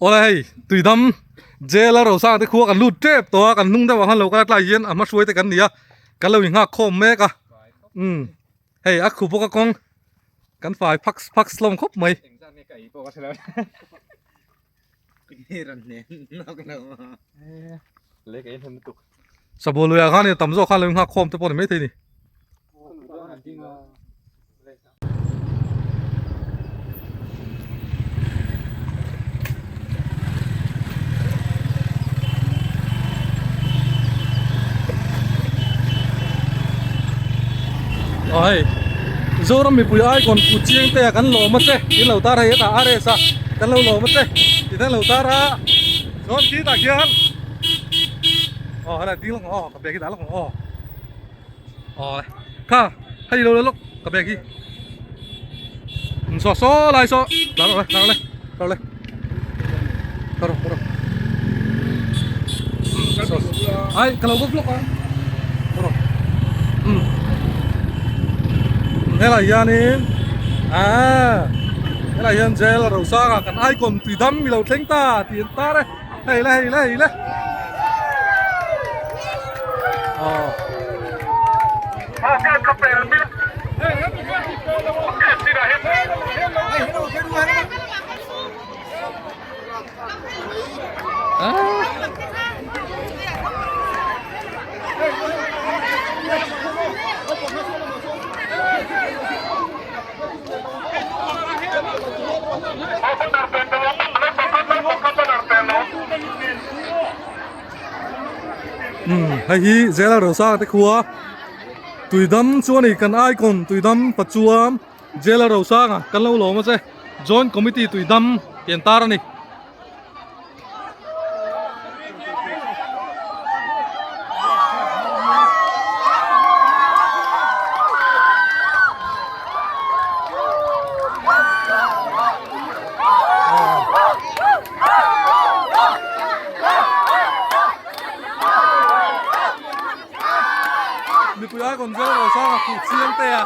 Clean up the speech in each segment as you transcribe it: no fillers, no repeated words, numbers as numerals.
Awle hei tuidam jail a rosang te khua kan lut tep tawh a kan hnung deuh ang khan lo kal a tlai hian a hma hruai te kan ni a kan lo inghak khawm mek a umm hei a khu bawk a kawng kan fai phak phak hlawm khawp mai. Sabual luiah khan tam zawk khan lo inghak khawm te pawh ni maithei a ni. Aw hei Zoram mipui icon kut chiang te ah kan lawm a che in lo tar hei hetah RS a kan lo lawm a che tih an lo tar a chuan khitah khian aw helai ding lawk ang aw ka bag hi dah lawk ang aw. Aw kha hei lo la lawk ka bag hi um saw saw lai saw dah rawh le dah rawh le dah rawh le dah rawh dah rawh saw ai ka lo va vlog a dah rawh um helai hianin ah helai hian jail rosanga kan icon tuidam mi lo thleng ta tih an tar e. Hei le hei le hei le Umm hei hi Zela Rosa te khua Tuidam chu a ni kan icon Tuidam Pachuam Zela Rosanga kan lo lawm a che Joint Committee Tuidam tih an tar a ni. Mipui ai kawn zel ro sang a fuh chiang te a.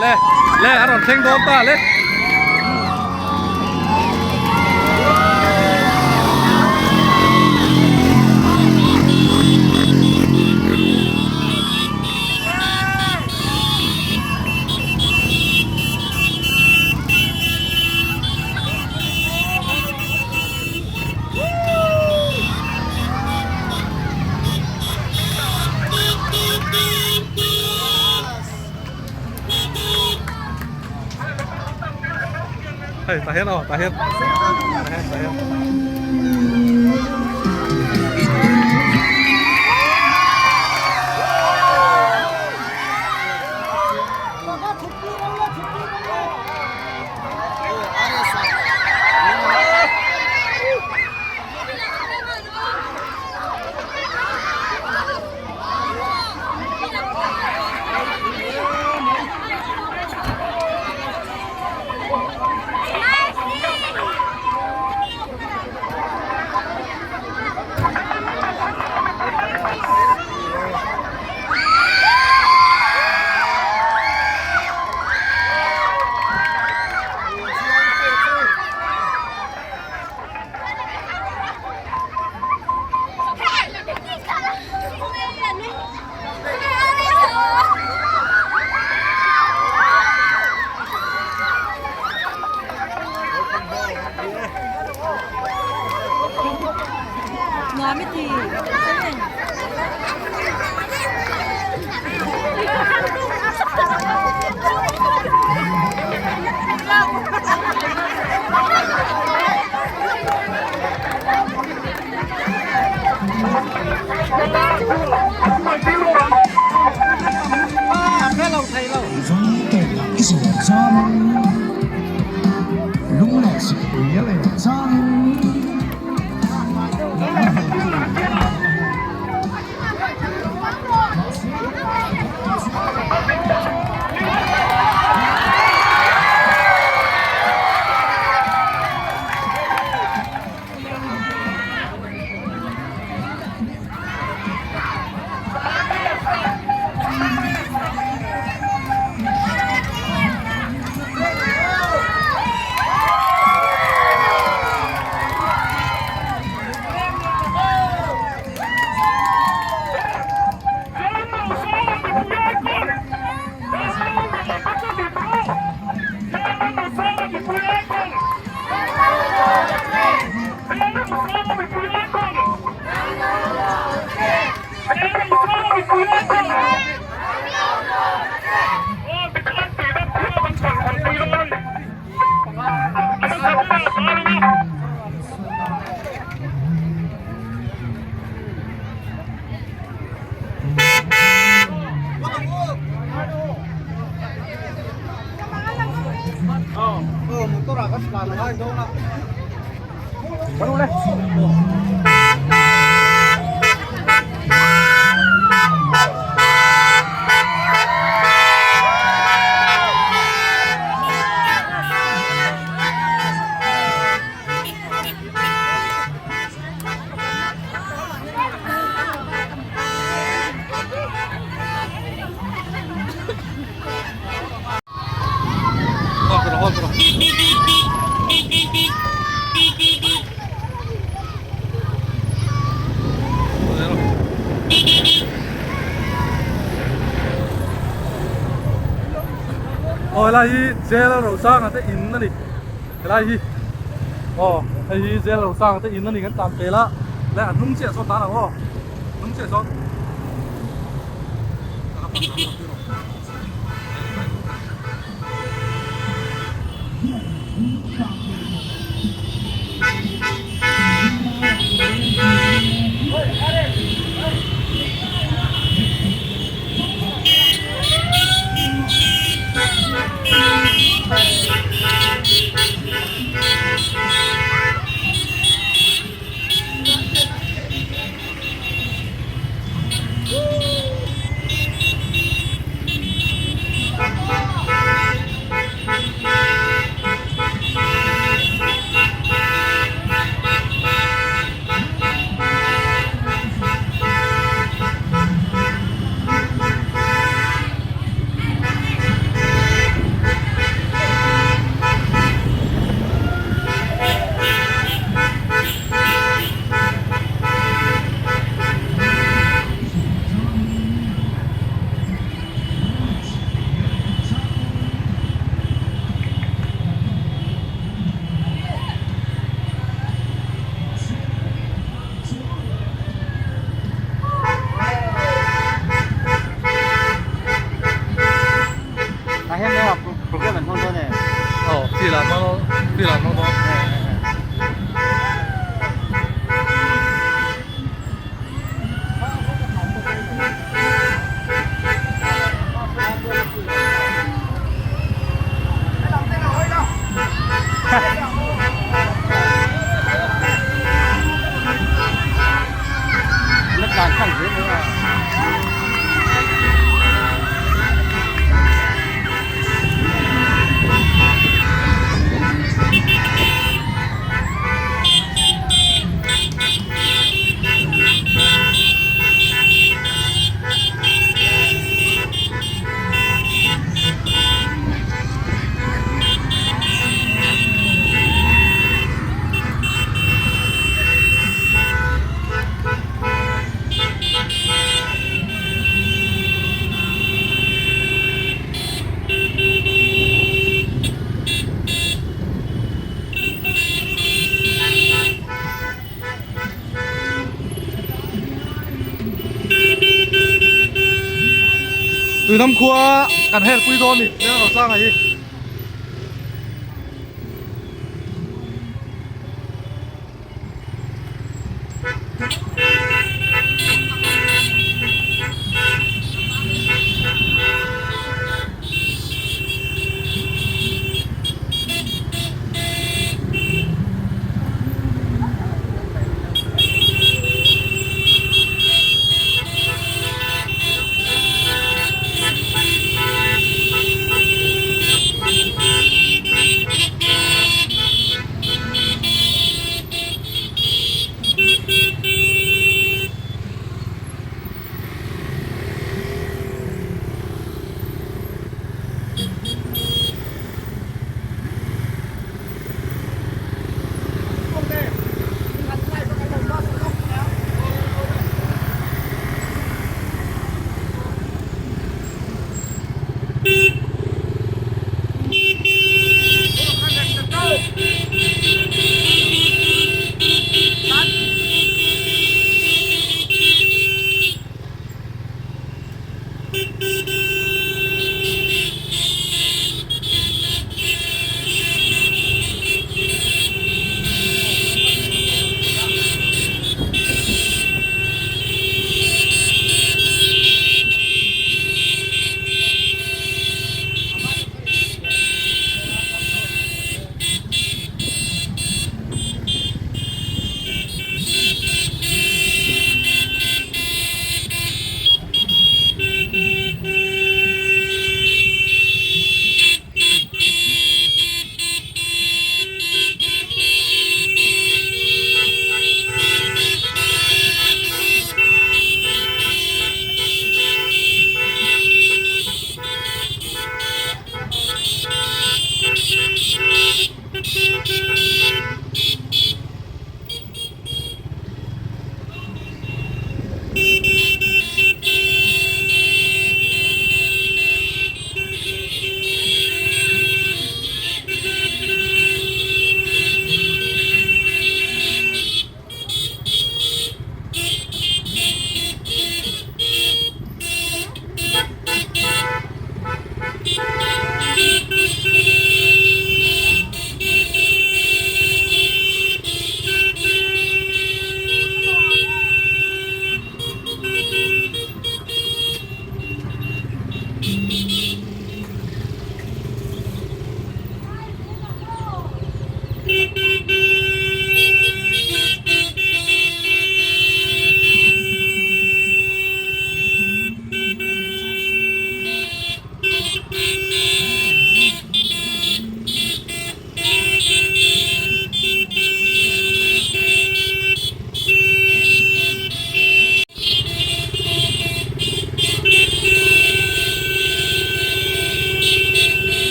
Le le a rawn thleng dawn ta le. Hei tah hian aw tah hian tah hian tah hian. Aw helai hi jail Rosanga te in a ni helai hi aw hei hi jail Rosanga te in a ni kan tan pel a leh a hnung chiah sawn tan ang aw hnung chiah sawn. Aw field ah hmang field ah hmang dawn. Tuidam khua kan her pui dawn ni leng ro changa hi.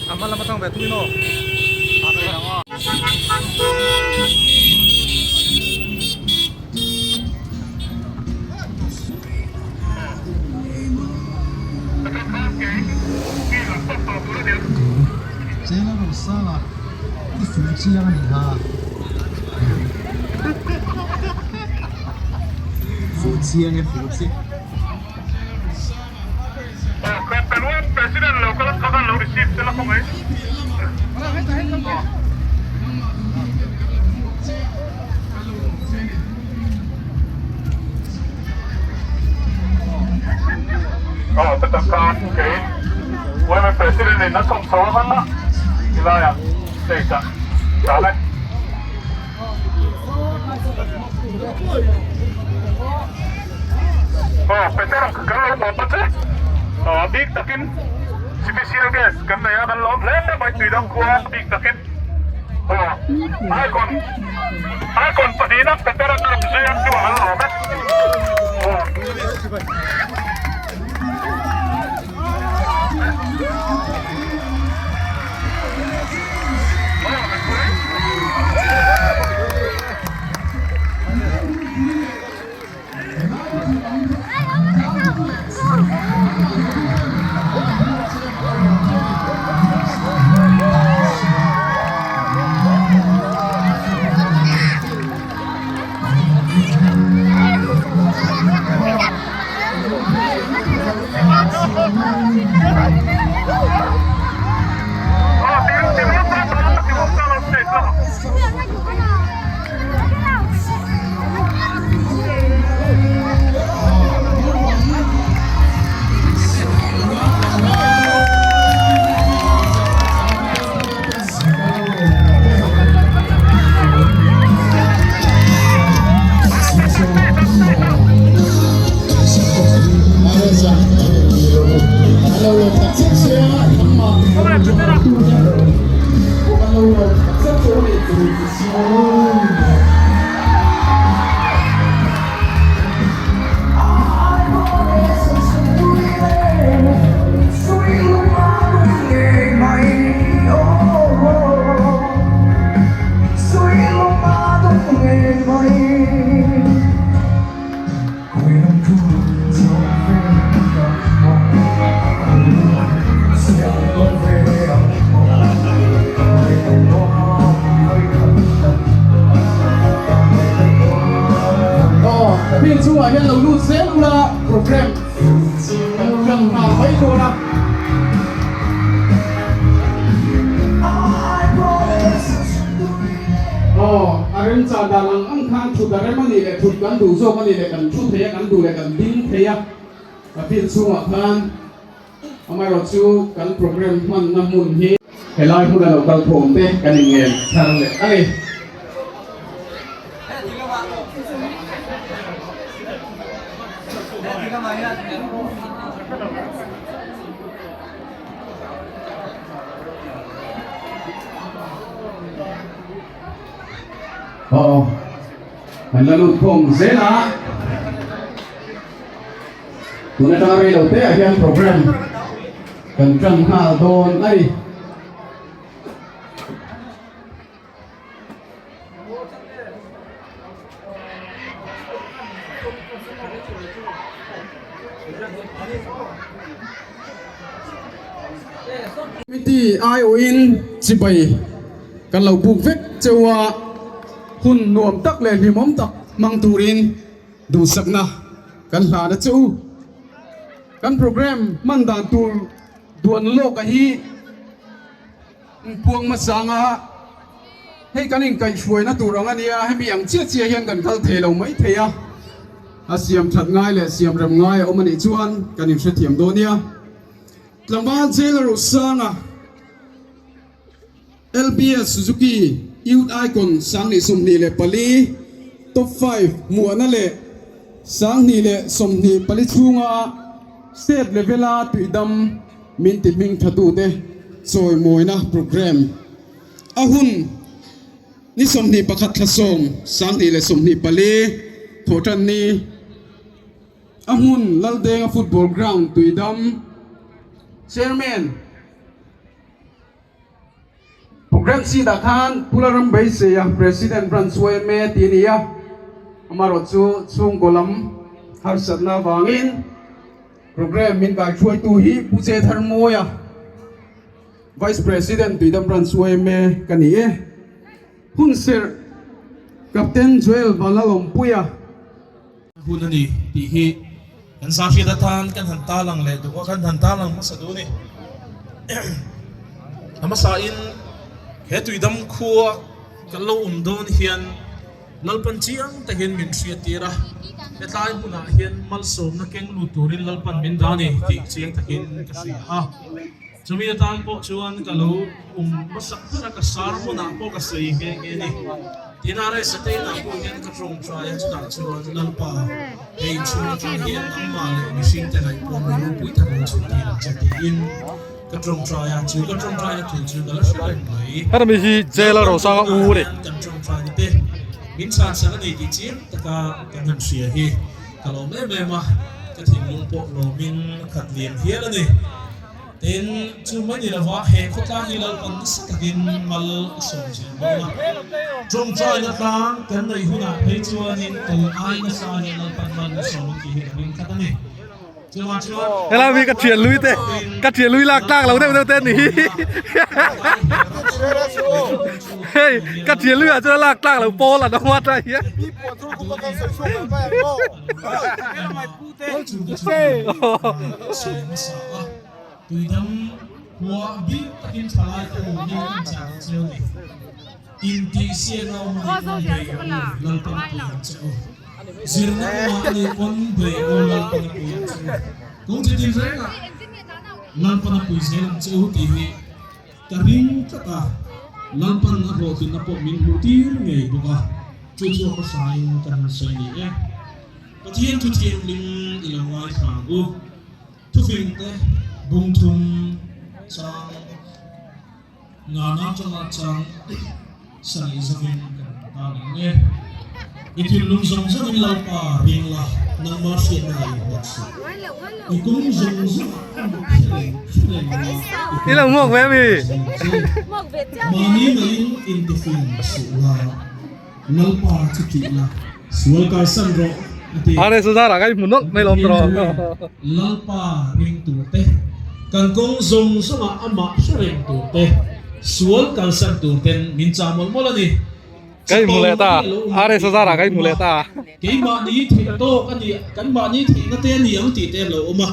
A hma lam atang ve thung in aw. Chela Rosala i fuh chiang a nih kha. Fuh chiang e fuh chiang. Field chungah hian lo lut zel ula program kan tan nghal mai dawn a. Aw, a remchah dan ang ang khan thut a rem a nih leh thut kan duh zawk a nih leh kan thu thei a, kan duh leh kan ding thei a, a field chhungah khan amaherawh chu kan program hmanna hmun hi helai hmuna lo kal thawm te kan inngen thar leh a ni. Aw kan la lut khawm zel a tun atanga rei lo te ah hian program kan tan nghal dawn a ni. Committee aiawhin chibai kan lo buk vek cheu a, hun nuam tak leh hlimawm tak hmang turin duhsakna kan hlan a che u. Kan programme hman dan tur duan lawk a hi. Puang hmasanga hei kan inkaihhruaina tur ang a nia, hemi ang chiah chiah hian kan kal thei lo mai thei a, a siam that ngai leh siam rem ngai a awm a nih chuan kan inhrethiam dawn nia. Tlangval Jailer Rosanga, LBS Suzuki Youth Icon 2024, Top 5 hmuahna leh 2024 chhunga State level-a tuidam Min ti hming thatute chawimawina programme a hun ni 21 thla 10 2024 thawhtan ni a hmun Laldenga football ground Tuidam Chairman Programme sheet ah khan Pu Laram Beiseia President Branch yma tih a ni a, amaherawhchu chhungkaw lam harsatna avangin Programme min kaihruaitu hi Pu Che Tharmawia, Vice President Tuidam Branch yma ka ni e. Hunserh Captain Joel Vanlalawmpuia. Hun a ni tih hi kan zahriat atan kan han talang leh duh a, kan han talang hmasa duh a ni. A hmasain he Tuidam khua kan lo awm dawn hian Lalpan chiang takin min hriattir a, hetlai hmunah hian malsawmna keng lut turin Lalpan min dah a ni tih chiang takin ka hria a. Chumi atan pawh chuan ka lo um hmasak ber a, ka sermon-ah pawh ka sawi nghe nghe a ni. Tin, RS Ateina pawh hian ka tawngtai a, chutah chuan Lalpa, hei inchhung atang hian nangmah leh mihringte ngaihpawh mi ropui tak lo chhuah tir ang che tiin ka tawngtai a, chu ka tawngtaina thu chu ka la hre reng mai. Hemi hi jail a Rosanga u a ni. Kan tawngtaina te min chhanchhan a ni tih chiang taka kan han hria hi ka lawm em em a, ka thinlung pawh lawmin khat liam hial a ni. Tin, chu mai ni lova he khawtlang hi Lalpan nasa takin mal a sawm zel dawn a. Tawngtaina tlang kan neih hunah phei chuanin tun ai nasa hian Lalpan mal min sawm ang tih hi ka ring tlat a ni. Chuvang chuan Helai mi ka thian lui te, ka thian lui lak tlak lo deuh deuh te a ni hi. Hei, ka thian lui ah chuan a lak tlak lo pawl an awm a tlai hian. Ka ring tlat a, Lalpan a hlawhtlinna pawh min hmuh tir ngei bawk a, chu chu a hmasain kan han sawi ni e. Pathian thu thianghlim i lo ngaithla ang u. Thufing te bung thum chang ngana atanga chang. Sani zawin kan tan ang e. I thinlung zawng zawngin Lalpa ring la, nangmah hriatna ngei nghat suh. I kawng zawng zawngah a mut hre reng hre reng la, i I lo hmuak ve ami? kawng zawng che. Mahni ngeiin intifing suh la, Lalpa chu ṭih la, sual kalsan rawh, a ti. Are Suzara ka i hmu nawlh mai lawm tawh. Lalpa ring tur te, kan kawng zawng zawngah amah hre reng tur te, sual kalsan tur ten min chah mawlh mawlh a ni. Ka i hmu leh ta, RS Azara ka i hmu leh ta. Keimahni theih tawk a ni, kan mahni theihna te a ni ang tih te a lo awm a.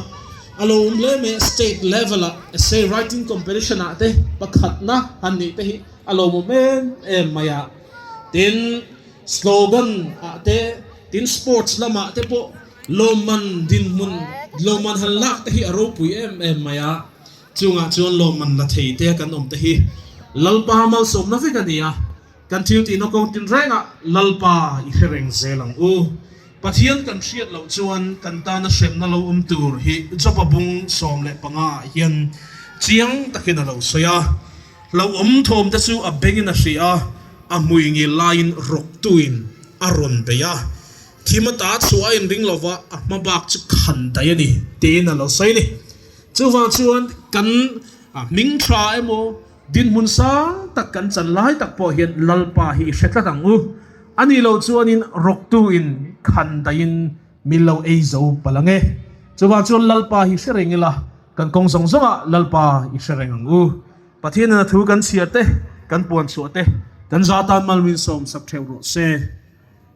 A lo awm hle mai a, state level ah essay writing competition ah te pakhatna han nih te hi a lo awm em em mai a. Tin, slogan ah te, tin sports lamah te pawh lawmman dinhmun, lawmman han lak te hi a ropui em em mai a. Chungah chuan lawmman la thei te kan awm te hi Lalpa malsawmna vek a ni a. Kan thil tihna kawng tinrengah Lalpa i hre reng zel ang u. Pathian kan hriat loh chuan kan tana hremna lo awm tur hi Jopa bung 15 ah hian chiang takin a lo sawi a. Hlauhawm thawm te chu a bengin a hria a, a hmui ngil laiin rawktuin a rawn bei a. Thim ata chhuah a inring lova a hma bak chu khan daih a ni tiin a lo sawi a ni. Chuvang chuan kan hming tha emaw Dinhmun sang tak kan chan lai tak pawh hian Lalpa hi i hre tlat ang u. A nih loh chuanin rawktuin khan daihin min lo ei zo palh ang e. Chuvang chuan Lalpa hi hre reng ila, kan kawng zawng zawngah Lalpa i hre reng ang u. Pathianin a thu kan chhiar te, kan puan chhuah te, kan za tan mal min sawm sak theuh rawh se.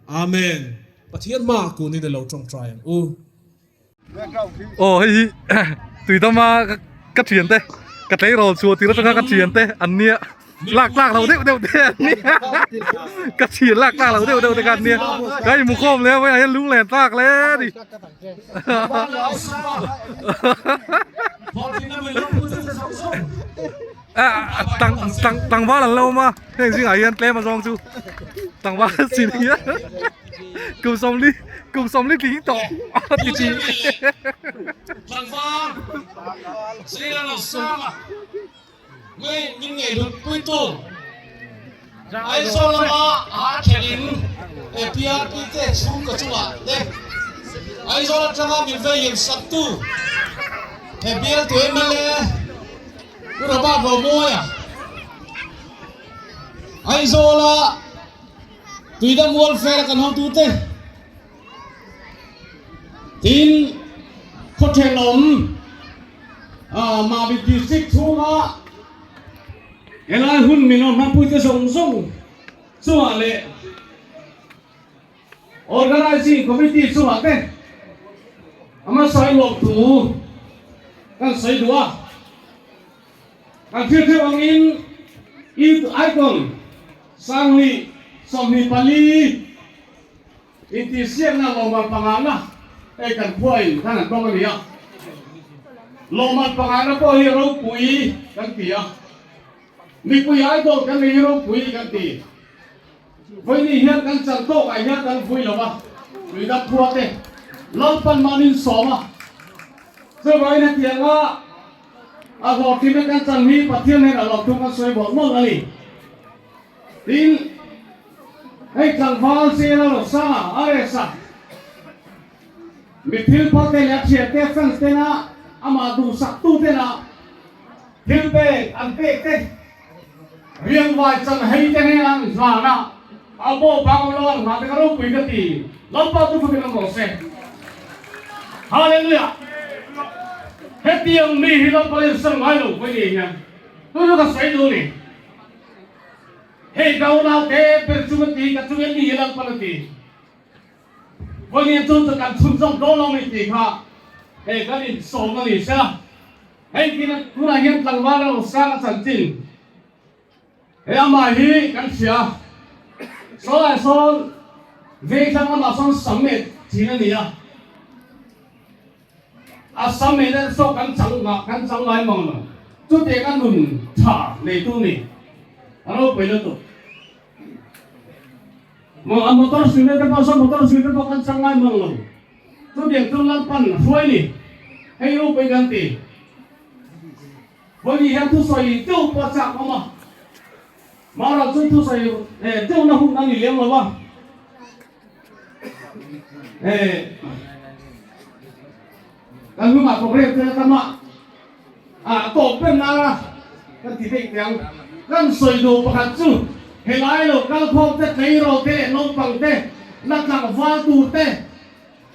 Amen. Pathian hma kunin i lo tawngtai ang u. Aw hei hi tuidama ka thian te ka tleirawl chhuah tir atanga ka thian te an nia lak tlak lo deuh deuh te an nia ka thian lak tlak lo deuh deuh te kha an nia ka inhmu khawm leh a hei hian lunglen tlak hle a ni tang tang tlangval an lo awm a heng zingah hian tlem azawng chu tlangval chin hian kum sawmli kum sawmli tling tawh a ti ti Tlangval Srila lo sanga nge min ngei hlut pui tu Aizawl lama a thlen in PRP te chhungkaw chungah te Aizawl atanga min veiin sak tu he bialtu mla Pu Robert Romawia Aizawla Tuidam Welfare a kan hotute tin khawthenawm Mamit District chhunga helai hun min rawn hmanpuite zawng zawng chungah leh Organizing Committee chungah te a hmasa lawm thu kan sawi duh a. Kan thil theuh angin Youth Icon 2024 intihsiakna lawmman pangana hei kan khuain khan an tawng a ni a. Lawmman pangana pawh hi ropui kan ti a. Mipui idol kan nei hi ropui kan ti. Vawiini hian kan chan tawk ah hian kan vui lo a, Tuidam khua te Lalpan mahni in sawm a, chuvangin hetiang a a hlawhtlinna kan chan hi Pathian nen a lawmthu kan sawi mawlh mawlh a ni. Tin, hei tlangval Sela Losanga, RS-a, mi thil phal te leh a thian te, fans tena amah duhsak tu tena thil pek an pek te, Riangvai chan hei te hnena an hlan a, a bo bang awm lo an hlan te kha ropui ka ti. Lalpa chu fakin awm rawh se. Hallelujah! Hetiang mi hi Lalpa in san ngai lo vawi ni hian tu chu ka sawi duh ni. Hei ka unau te ber chung a ti, ka chung en mi hi Lalpan a ti. Vawi ni chu chu kan chhunzawm dawn lo ni tih kha hei kan insawm a ni sia. Hei tina tunah hian tlangval a lo sang a chanchin he amah hi kan hria. Saw lai sawn vengthlang lamah sawn sam meh thin a ni a. A sam meh deuh saw kan chang ngah kan chang ngai mang lo. Chutiang a nun tha neitu ni a ropui lutuk. Maw a motor suite te pawh saw motor suite te pawh kan chang ngai mang lo. Chutiang chu Lalpan a hruai ni. Hei ropui kan ti. Vawiin hian thusawi deuh pawh a chak awm a. Mara chu thusawi deuhna hun a ni lem lo a. Kan hnungah program te a tam a, a tawp ber nana kan ti theih teh ang. Kan sawi duh pakhat chu helai lo kalkhawm te, tleirawl te leh naupang te, la tlangval tur te,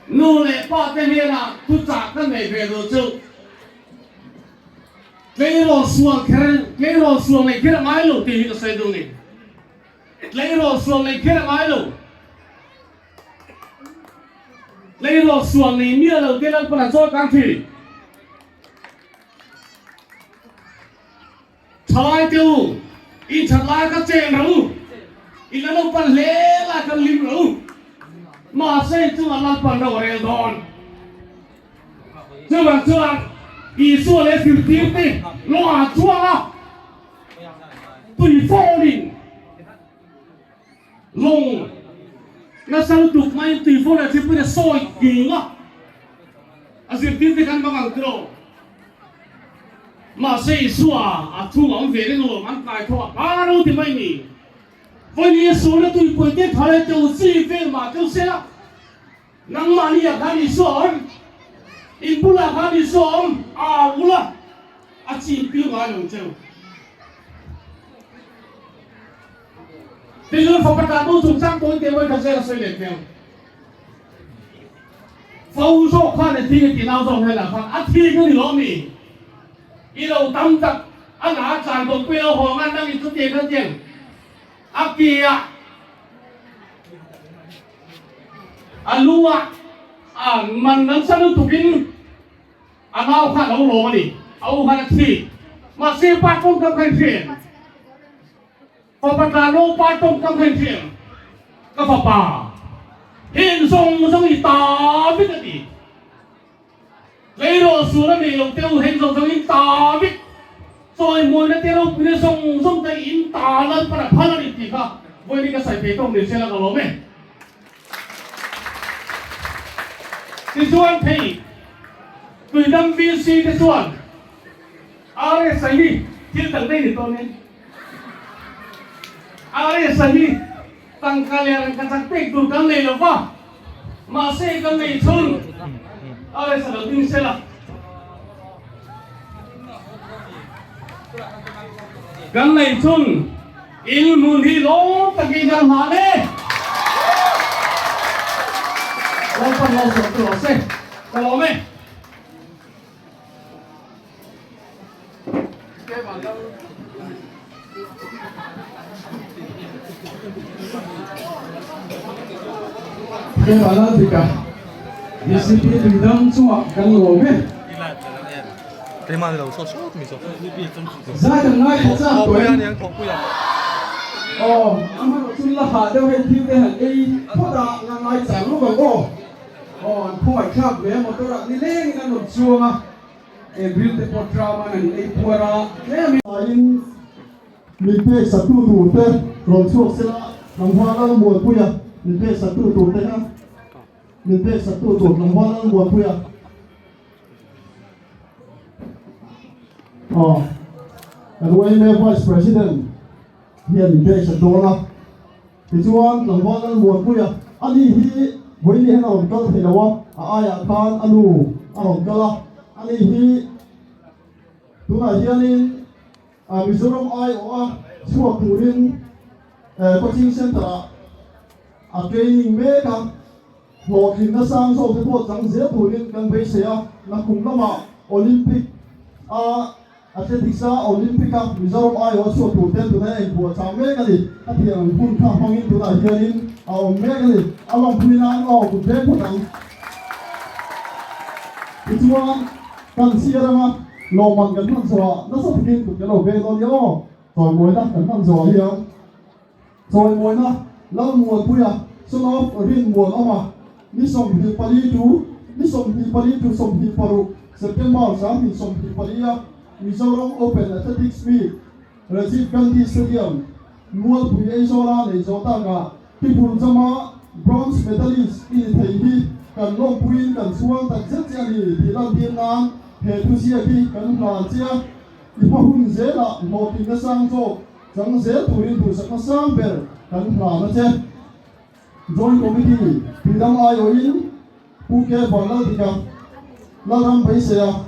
nu leh pa te hnenah thuchah kan nei ve duh chu. Tleirawl sual kher, tleirawl sual nei kher a ngai lo tih hi ka sawi duh a ni. Tleirawl sual nei kher a ngai lo. Tleirawl sual nei miah lo te Lalpan a chawi kang thin. Thalai te u, in that lai kha cheng rawh u, in la naupan hle lai kha lim rawh u. Mahse in chungah Lalpan ro a rel dawn. Chuvang chuan Isua leh zirtirte lawngah chuang a, tui fawnin lawng nasa lutuk maiin tui fawn leh thilpui a sawi nghing a, a zirtirte khan bang ang tiraw. Mahse Isua a thung a awm ve reng alawm, an kai tho a, pa ro ti mai ni. Vawiin Isua na tuipui te tha leh teu chi vel mah teu sela, Nangmahni ah khan Isua a awm, in bulah khan Isua a awm, a ul a, a chim pil ngai lo cheu. Tichuan fapa tan bo chungchang tawi te vawi khat zel a sawi leh hmel. Fo zawk khan a thing a ti nau zawk hmelah khan a thing a ni lo mi? I lo tam tak a na a tlan bawk pui lo haw ngan nang in chutiang khan tiang a ke ah A lu ah a man nasa lutukin a nau kha a lo lawm a ni. A u khan a thi. Mahse pa tawngkam kha in hriat. Fapa tla lo pa tawngkam kha in hriat. Ka fapa, heng zawng zawng i ta vek a ti. Tleirawl sual a nei lo te u heng zawng zawng in ta vek. Chawimawina te ropuina zawng zawng te in ta Lalpan a phal a ni tih kha vawiin ka sawi thei tawk ni se la ka lawm e. Tichuan thei Tuidam VC te chuan RS a hi thil dang daih ni tawh nen RS a hi Tangka leh rangkachak pek tur kan nei lo va, mahse kan nei chhun RS a lo ding sela. Kan nei chhun in hmun hi lawm takin kan hlan e. Lalpan lo zawh tur rawh se, ka lawm e. Keimah Lalbika, DCP Tuidam chungah kan lawm e. Zai kan ngaithla chak tawh em? Aw, amaherawhchu la hah deuh hei thil te han ei phawt a, la ngaichang lawk ang aw. Aw, an khawngaih thlak ve a, motor ah nilengin an rawn chuang a, April te pawh tram an han ei puar a, tlem in. Aiin min pek saktu tur te rawn chhuak sela, Tlangval Lalmuanpuia min pek saktu tur te kha min pek saktu tur Tlangval Lalmuanpuia. Aw, kan yma Vice President hian min pek sak dawn a. Tichuan, tlangval Lalmuanpuia, ani hi vawiin hian a rawn kal thei lo a, a aiah khan a nu a rawn kal a, ani hi tunah hianin Mizoram aiawha chhuak turin coaching centre-ah a training mek a, hlawhtlinna sang zawk te pawh chang zel turin kan beisei a, nakum lamah Olympic a Athletics a Olympic a Mizoram aiawh a chhuak tur ten tunah hian engpawh a chang mek a ni. A thiang ang hun kha hmangin tunah hianin a awm mek a ni. A lawmpui nan aw kut veng phawt ang. Tichuan kan chhiar anga lawmman kan hman zawhah nasa takin kut kan lo veng dawn nia aw. Chawimawina kan hman zawhah hian Chawimawina Lalmuanpuia son of Rinmuanawma ni 24 tu ni 24 tu 26 September 2024 a Mizoram Open Athletics Meet Rajiv Gandhi Stadium Mualpui Aizawla nei zawh takah Tipur Jama Bronze Medalist i ni thei hi kan lawmpuiin kan chhuang tak zet che a ni tih lantir nan he thuziak hi kan hlan che a, i hma hun zelah hlawhtlinna sang zawk. Chang zel turin duhsakna sang ber kan hlan a che. Joint Committee tuidang aiawhin Pu K Vanlaldika, Lalram Beiseia,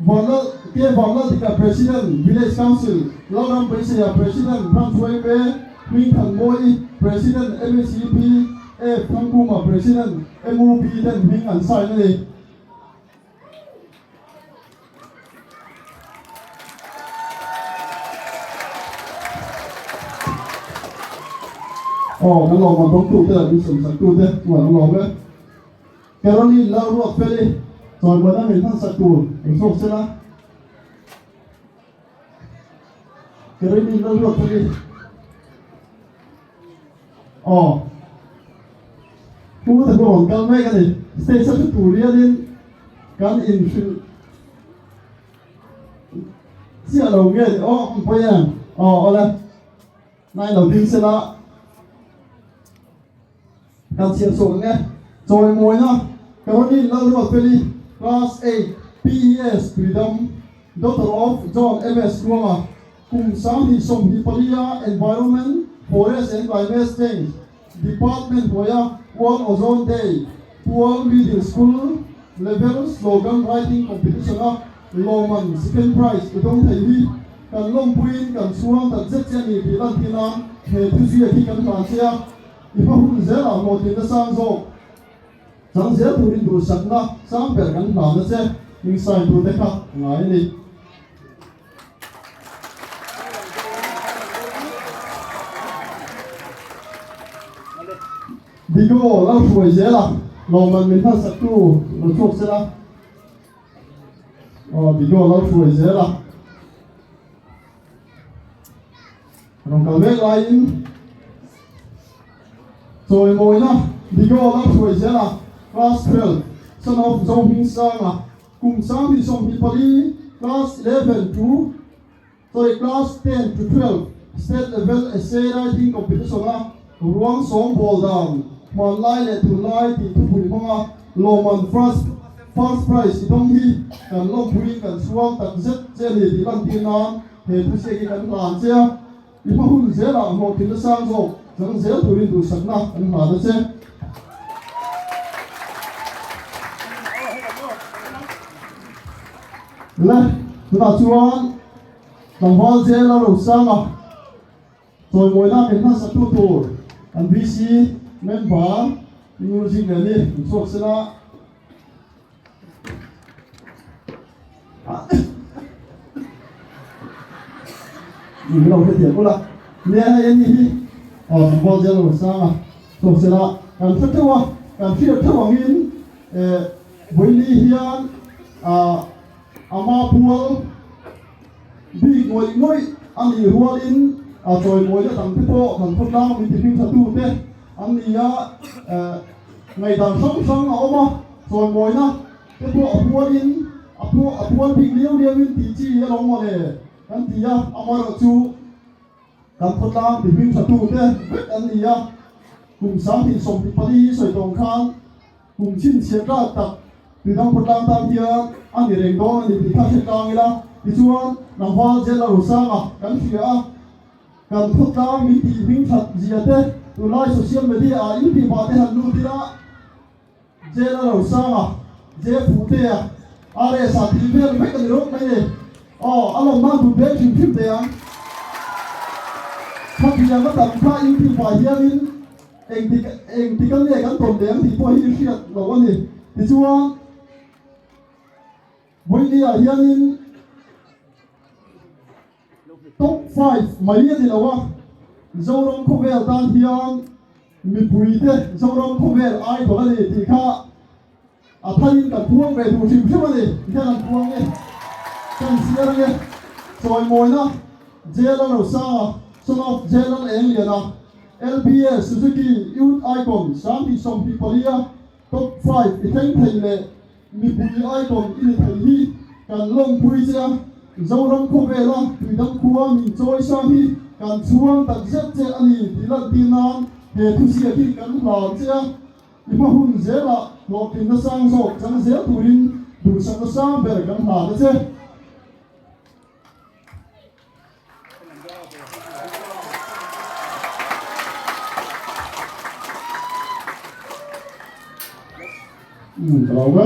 Vanlal K Vanlaldika President, Village Council, Lalram Beiseia President, Branch YMA, Hmingthanmawii President, MHEP, F Thangkuma President, MUP ten hming an sign a ni. Aw kan lawm ang dawngtu te leh min sawmsak tu te chuan an lawm e. Caroline Lalruatfeli chawimuana min hmansak tur an chhuak sela. Caroline Lalruatfeli Aw Pu te pawh rawn kal mek a ni. Stage a thu tur hianin kan inhrilh chiah lo nge ni aw ang pawi em? Aw awle nai lo ding sela kan chhiar chhuak ang e. Chawimawina Caroline Lalruatfeli Class 8 PES Tuidam Daughter of John MS Tluanga Kum 2024-a Environment, Forest and Climate Change Department hnuaia World Ozone Day Pual Middle School Level Slogan Writing Competition-a lawmman Second Prize i dawng thei hi kan lawmpuiin kan chhuang tak zet che a ni tih lantir nan he thuziak hi kan hlan che a, i hma hun zelah hlawhtlinna sang zawk chang zel turin duhsakna sang ber kan hlan a che, hming sign tute kha ngai a ni. Digo lo hruai zel a, lawmman min hmansak tu lo chhuak sela. Aw Digo lo hruai zel a. Rawn kal mek laiin chawimawina Digo lo hruai zel a, class 12 son of Zohmingsanga Kum 2024, Class 11 to sorry Class 10 to 12 State Level Essay Writing Competition a ruang sawm bawl dan hmanlai leh tunlai tih thupui hmanga lawmman first first prize i dawng hi kan lawmpuiin kan chhuang tak zet che a ni tih lantir nan he thuziak hi kan hlan che a, i hma hun zelah hlawhtlinna sang zawk chang zel turin duhsakna kan hlan a che. Le, tunah chuan tlangval jail a ro sang a, chawimawina min hmasa tu tur kan VC member Ngurjing Leni an chhuak sela. Ni lo hrethiam ula, nia hei ani hi aw tlangval jail a ro sang a, chhuak sela kan hre theuh a, kan hriat theuh angin eh Vawiini hian ah ama pual bik ngawih ngawih a nih rualin a chawimawina dang te pawh kan khawtlang min ti hming tha tu te an ni a, eh ngaihdan hrang hrang a awm a, chawimawina te pawh a pualin a pu a pual bik liau liauin tih chi a lo mawle kan ti a, amaherawhchu Kan khawtlang ti hming tha tu te vek an ni a, kum 2024 hi sawi tawng khan kum chhinchhiah tlak tak Tuidang khawtlang tan hian a ni reng dawn a ni tih kha hre tlang ila, tichuan tlangval Jela Rosanga kan hria a, kan khawtlang min tih hming that zia te tunlai social media ah YouTube ah te han lut ila, Jela Rosanga, Je Fuhtea, RS ah tih vel vek a ni rawk mai ni. Aw, a lawm nan tun veng hrim hrim teh ang. Khathiang a tam kha YouTube ah hianin engtik engtik a nge kan tawn leh ang tih pawh hi hriat loh a ni. Tichuan, Vawiini ah hianin Top 5 mai a ni lo a, Zoram khawvel tan hian mipui te Zoram khawvel idol a ni tih kha a thain kan puang ve duh hrim hrim a ni. Tikhian an puang e, kan chhiar ange. Chawimawina Jela Rosanga, son of Jelal Engliana, LBA Suzuki Youth Icon 2024 a Top 5 i thleng thei leh Mipui icon i ni thei hi kan lawmpui che a, Zoram khawvela Tuidang khua min chawi sang hi kan chhuang tak zet che a ni tih lantir nan he thuziak hi kan hlan che a, i hma hun zelah hlawhtlinna sang zawk chang zel turin duhsakna sang ber kan hlan a che. Ka lo ve.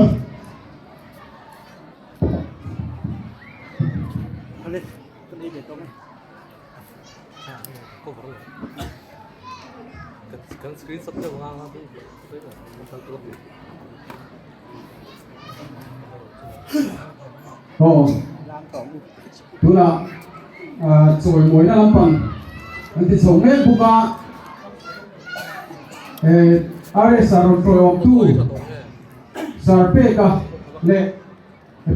Aw tunah chawimawina lampang an ti chho mek bawk a RS a rawn tawiawmtu Sarpeka leh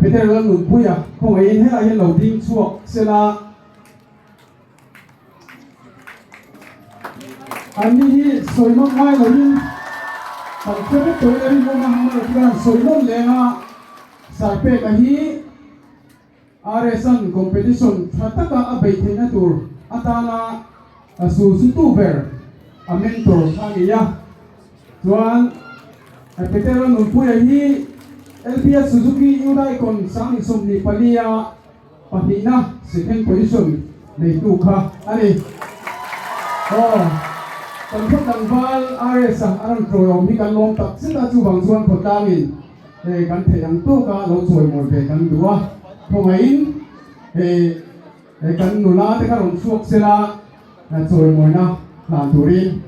Peter Lalnunpuia khawngaihin helai hian lo ding chhuak sela. Anni hi sawi nawm ngai loin kan hre vek tawhin a rinawm a, amaherawhchu chuan sawi nawm leng a, Sarpeka hi RS-a'n competition tha taka a beih theihna tur atana a sulsutu ber a mentor kha a ni a. Chuan Petera Nunpuia hi LPS Suzuki Uraicon 2024 a Pahnihna second position neitu kha a ni. Aw, kan khaw tlangval RS a a rawn tawiawm hi kan lawm tak zet a, chuvang chuan khawtlangin hei kan theih ang tawka lo chawimawi ve kan duh a, khawngaihin hei kan nula te kha rawn chhuak sela chawimawina hlan turin.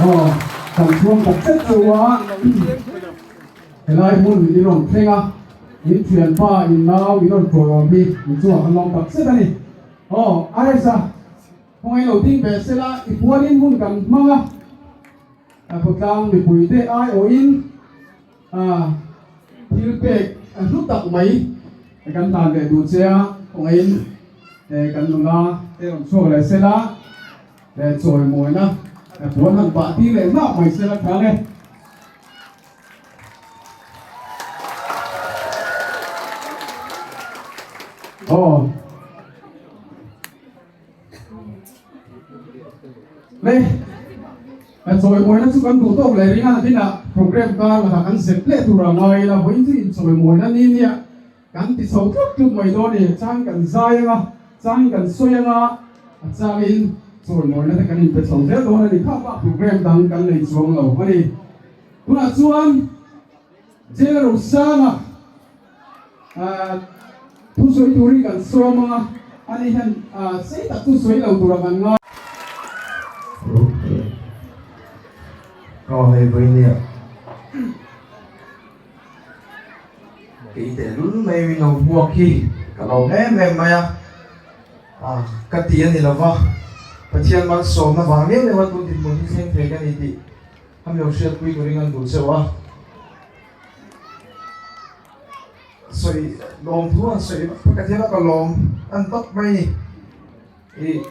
Aw, kan chhuang tak zet chu a, helai hmun i rawn thleng a, in thianpa in nau i rawn tawiawm hi in chungah kan lawm tak zet a ni. Aw, Aresa, khawngaih lo ding ve sela i pualin hun kan hmang a, a khawtlang mipuite aiawhin, A thil pek a hlu tak mai kan hlan leh duh che a, kawngaiin kan nula te rawn chhuak leh sela, chawimawina puan han pah tir leh hlauh mai sela tha le. Aw. Le a chawimawina chu kan duh tawk leh ring a dinah program kar lakah kan zep leh tur a ngai ila vawiin chu inchawimawina ni nia kan ti chho tlut tlut mai dawn a ni chang kan zai anga chang kan sawi anga a changin chawimawina te kan inpe chho zel dawn a ni kha bak program dang kan nei chuang lo a ni tunah chuan Jail Rosanga Thusawi turin kan sawm a, ani hian sei tak chu sawi lo tura kan ngai. Aw hei vawi nia kei teh lul mai min lo hmuak hi ka lawm em em mai a, ka ti a ni lova Pathian malsawmna vang liau liau a tun dinhmun hi thleng thei ka ni tih a mi lo hriatpui turin an duh cheuh a. Sawi lawm thu an sawi vak ka thil a ka lawm an tawp mai ni i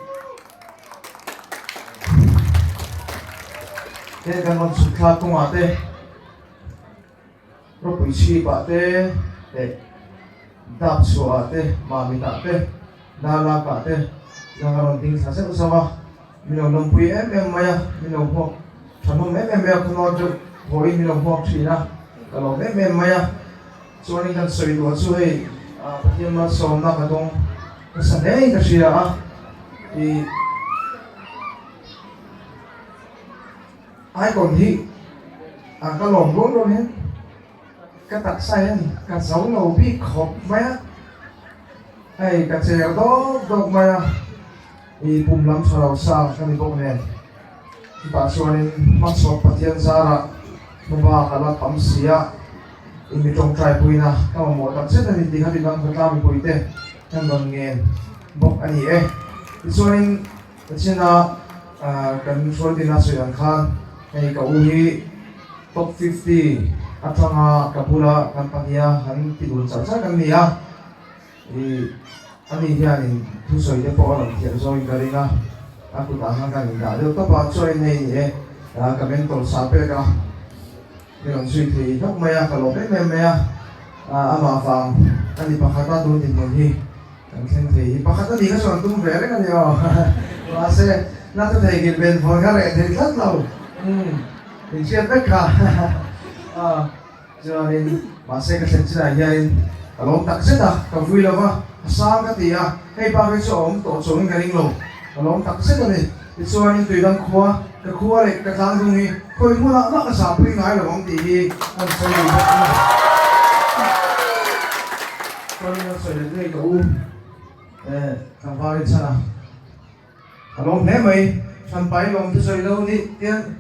he kan rawn chhuk thlak kawngah te ropui chhip ah te leh dap chhuah ah te mamit ah te darlak ah te chuan ka rawn ding thla zeuh zauh a min lo lawmpui em em mai a min lo hmuak thahnawm em em mai a khawnaw deuh pawhin min lo hmuak thin a ka lawm em em mai a chuanin kan sawi duh chu hei Pathian malsawmna ka dawng nasa hle in ka hria a ih icon hi a ka lawm rual rual hian ka taksa hian ka zo lo bik khawp mai a hei ka cher dawk dawk mai a. I pum lam tha lo sa ka ni bawk nen chutah chuanin hmachhawp Pathian zarah hmaba ka la tam si a, i mi tawngtai puina ka mamawh tak zet a ni tih kha midang khawtlang mipuite kan rawn ngen bawk a ni e. Tichuanin Pathiana kan hruaitina sawi ang khan hei ka u hi top 50 atanga ka bula kan pahniha han ti dun char char kan ni a. I ani hianin thusawi te pawh a rawn thiam zawngin ka ring a, a kutah khan kan indah deuh tawp a, chuanin hei ni e, ka mentor sa pek a, mi rawn zui thei hlauh mai a, ka lawm em em mai a, amah vang a ni pakhat a, tun dinhmun hi kan thleng thei hi pakhat a ni kha chuan an tum ve reng a ni aw, mahse na thu thei nghilh ben vawn kha reh thei tlat lo, umm inhriat vek kha, chuanin mahse ka thlen chinah hianin. Ka lawm tak zet a, ka vui lo va, a sang ka ti a, hei bak hi chu a awm tawh chuangin ka ring lo. Ka lawm tak zet a ni. Tichuanin Tuidang khua, ka khua leh ka tlangdung hi khawi hmunah mah ka zahpui ngai lo ang tih hi an sawi duh bawk a ni. Chuanin an sawi leh ngei ka u eh tlangval in chhan a, ka lawm hle mai, Hranpai lawm te sawi lo nih tian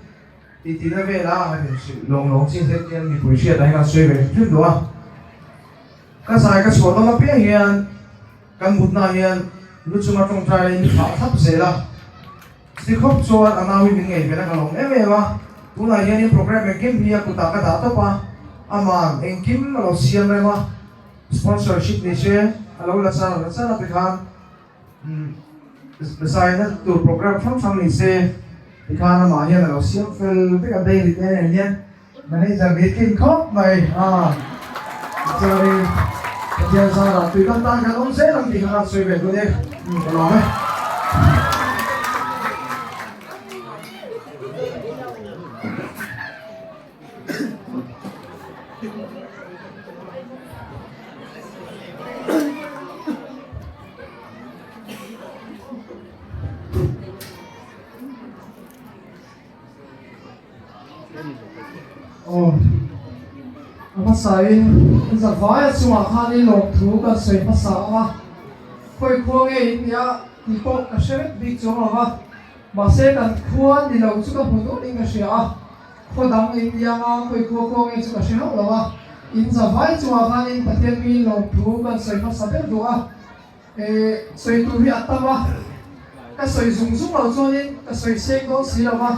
ti tina vel a, lawng lawng chin te tian mipui hriat ah hian an sawi ve hrim hrim duh a. Ka zai ka chhuah dawn apiang hian kan mutna hian lu chunga tawngtai leh in thlah thlap zel a, chuti khawp chuan a nau hi min ngaih ven a ka lawm em em a, tunah hianin program engkim hi a kutah ka dah tawp a, aman engkim a lo siam rem a, sponsorship ni se a lo la char la char a tikhan zaina tur program hrang hrang ni se tikhan amah hian a lo siam fel vek a daily te nen hian. Manager ni tlin khawp mai a, chuanin Pathian zarah tui kan tan kan awm zel ang tih kha kan sawi ve dawn e, ka lawm e. Aw, a hmasain zavaia chungah khan i lawmthu kan sawi hmasa ang a, khawi khua nge in nia tih pawh ka hre vek bik chuang lo va, mahse kan khua ni lo chu ka hmu duhin ka hria a, khaw dang in nia nga khawi khua khua nge chu ka hre hauh lo a, in zavai chungah khan in Pathian mi lawmthu kan sawi hmasa ber duh a. Sawi tur hi a tam a, ka sawi zung zung lo chuanin ka sawi seng dawn si lo va,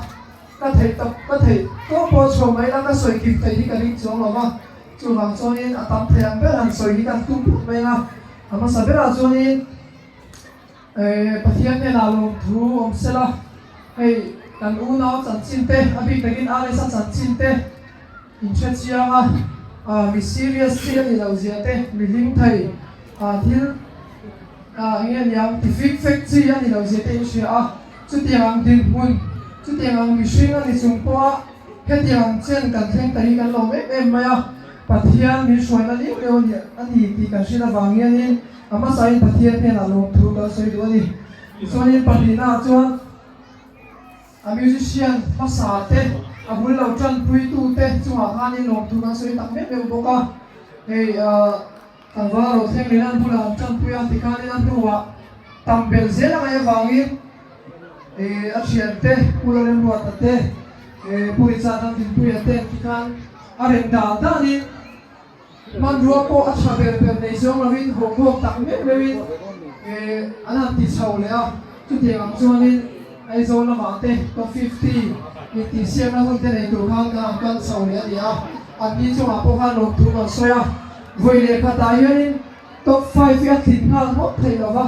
ka theih tak ka theih tawp pawh chhuah mai la ka sawi kim theih hi ka ring chuang lo va, chuvang chuanin a tam thei ang ber han sawi hi kan tum phawt mai a, a hmasa berah chuanin Pathian hnenah lawmthu awm se la, hei kan unau chanchin te a bik takin RS-a chanchin te, In hre chiang a, ah mi serious chi a nih loh zia te, mi hlim thei, ah thil ah eng nge niang ti fik fek chi a nih loh zia te in hria a, chutiang ang dinhmun, chutiang ang mihring a ni chung pawha hetiang ang chen kan thleng ta hi kan lawm em em mai a, Pathian min hruaina liau liau a ni a ni tih kan hriat avang hianin a hmasain Pathian hnenah lawmthu kan sawi duh a ni. Tichuanin pahnihnaah chuan. A musician hmasa te, a bul lo tanpui tu te chungah khanin lawmthu kan sawi tak meuh meuh bawk a. Hei tlangval ro thleng leh an bulah an tanpui a tikhanin a hnuah tam belh zel a ngaih avangin a thiante Pu Lalremruata te, Pu Richard Ramdinpuia te tikhan a rem dan danin Hmanrua pawh a tha ber ber nei zawng lovin hawkhawk tak meuh meuhin an han ti chho leh a, chutiang ang chuanin Aizawl lamah te top 50 intihsiakna hun te nei tur khan kan han kal chho leh a ni a, anni chungah pawh khan lawmthu kan sawi a, vawi leh khatah hianin top five hi a tlin nghal ngawt thei lo va,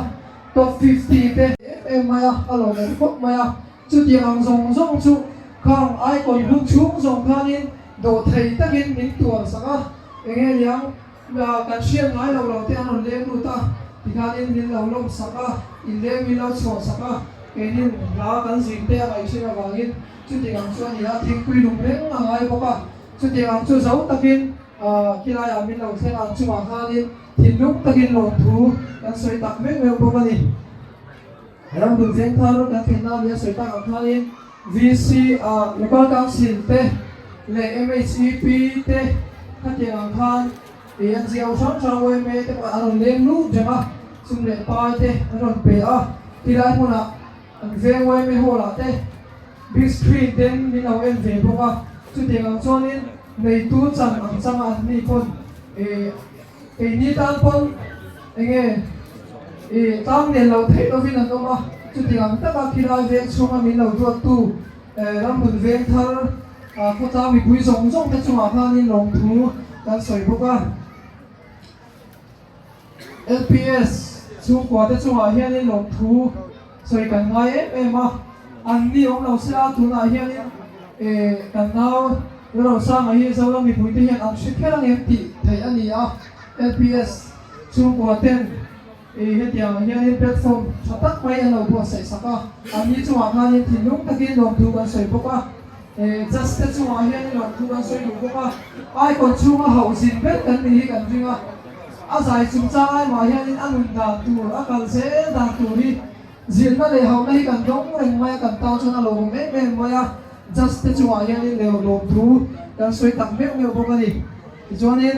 top 50 te em em mai a, a lawmawm khawp mai a. Chutiang ang zawng zawng chu khang icon hun chhung zawng khanin dawhthei takin min tuar sak a, enge niang kan hriat ngai lo lo te an rawn leng lut a, tikhanin min lo lawm sak a, inleng min lo chhuah sak a, keinin hla kan zir te a ngaihhrin avangin chutiang ang chu a ni a, thingpui lum reng a ngai bawk a, chutiang ang chu zo takin khilaiah min lo thleng ang chungah khanin thinlung takin lawmthu kan sawi tak meuh meuh bawk a ni. Ramhlun Vengthar kan thlenna nia sawi tak ang khanin VC ah Local Council te leh MHEP te khatiang ang khan ih an ziau hrang hrang yma te pawh an rawn leng lut reng a, sum leh pai te an rawn pe a, tilai hmunah an veng yma hall ah te big screen ten min lo en ve bawk a, chutiang ang chuanin neitu chan ang changa an ni pawn ih Keini tan pawn enge i tlang nen lo theih lovin an awm a, chutiang ang taka khilai veng chhunga min lo duattu ramhmun veng thar khawtlang mipui zawng zawng te chungah khanin lawmthu kan sawi bawk a. LPS chhungkua te chungah hianin lawmthu sawi kan ngai em em a, an ni awm lo sela tunah hianin kan nau Lalrosanga hi Zoram mipuite hian an hre kher ang em tih theih a ni a, LPS chhungkua ten hetiang ah hianin platform tha tak mai an lo buatsaih sak a, an ni chungah khanin thinlung takin lawmthu kan sawi bawk a, Just te chungah hianin lawmthu kan sawi duh bawk a, Icon chhunga hauh zin ber kan ni hi kan ring a. A zai chungchang ai mah hianin a nun dan tur, a kal zel dan tur hi zirna leh hauhna hi kan dawng reng mai a, kan tan chuan a lawmawm em em mai a. Judge te chungah hianin leh lawm thu kan sawi tak meuh meuh bawk a ni. Tichuanin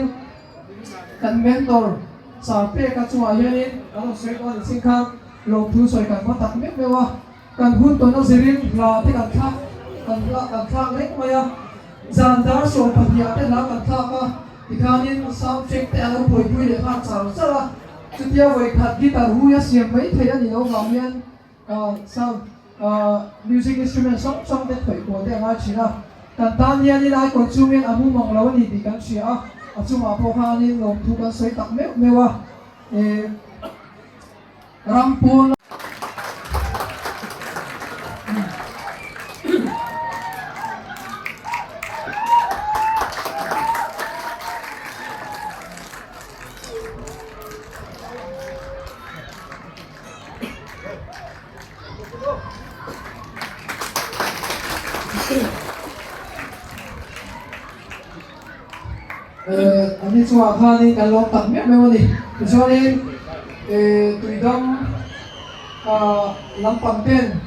kan mentor Sir Peka chungah hianin kan rawn sawi tawh a ni chin khan lawmthu sawi kan hma tak meuh meuh a. Kan hun tawn a zirin hla te kan thlak kan hla kan thlak reng mai a, zan dar 12 ah te hla kan thlak a, tikhanin sound check te a lo buaipui leh nghal char char a, chutia vawikhat guitar hui a siam mai thei a nih loh vang hian sound music instrument hrang hrang te khawih kual te a ngai thin a, kan tan hianin icon chungin a mumang lo a ni tih kan hria a, a chungah pawh khanin lawmthu kan sawi tak meuh meuh a. Ram pawn An ni chungah khanin kan lawm tak meuh meuh a ni. Tichuanin tuidam lampang ten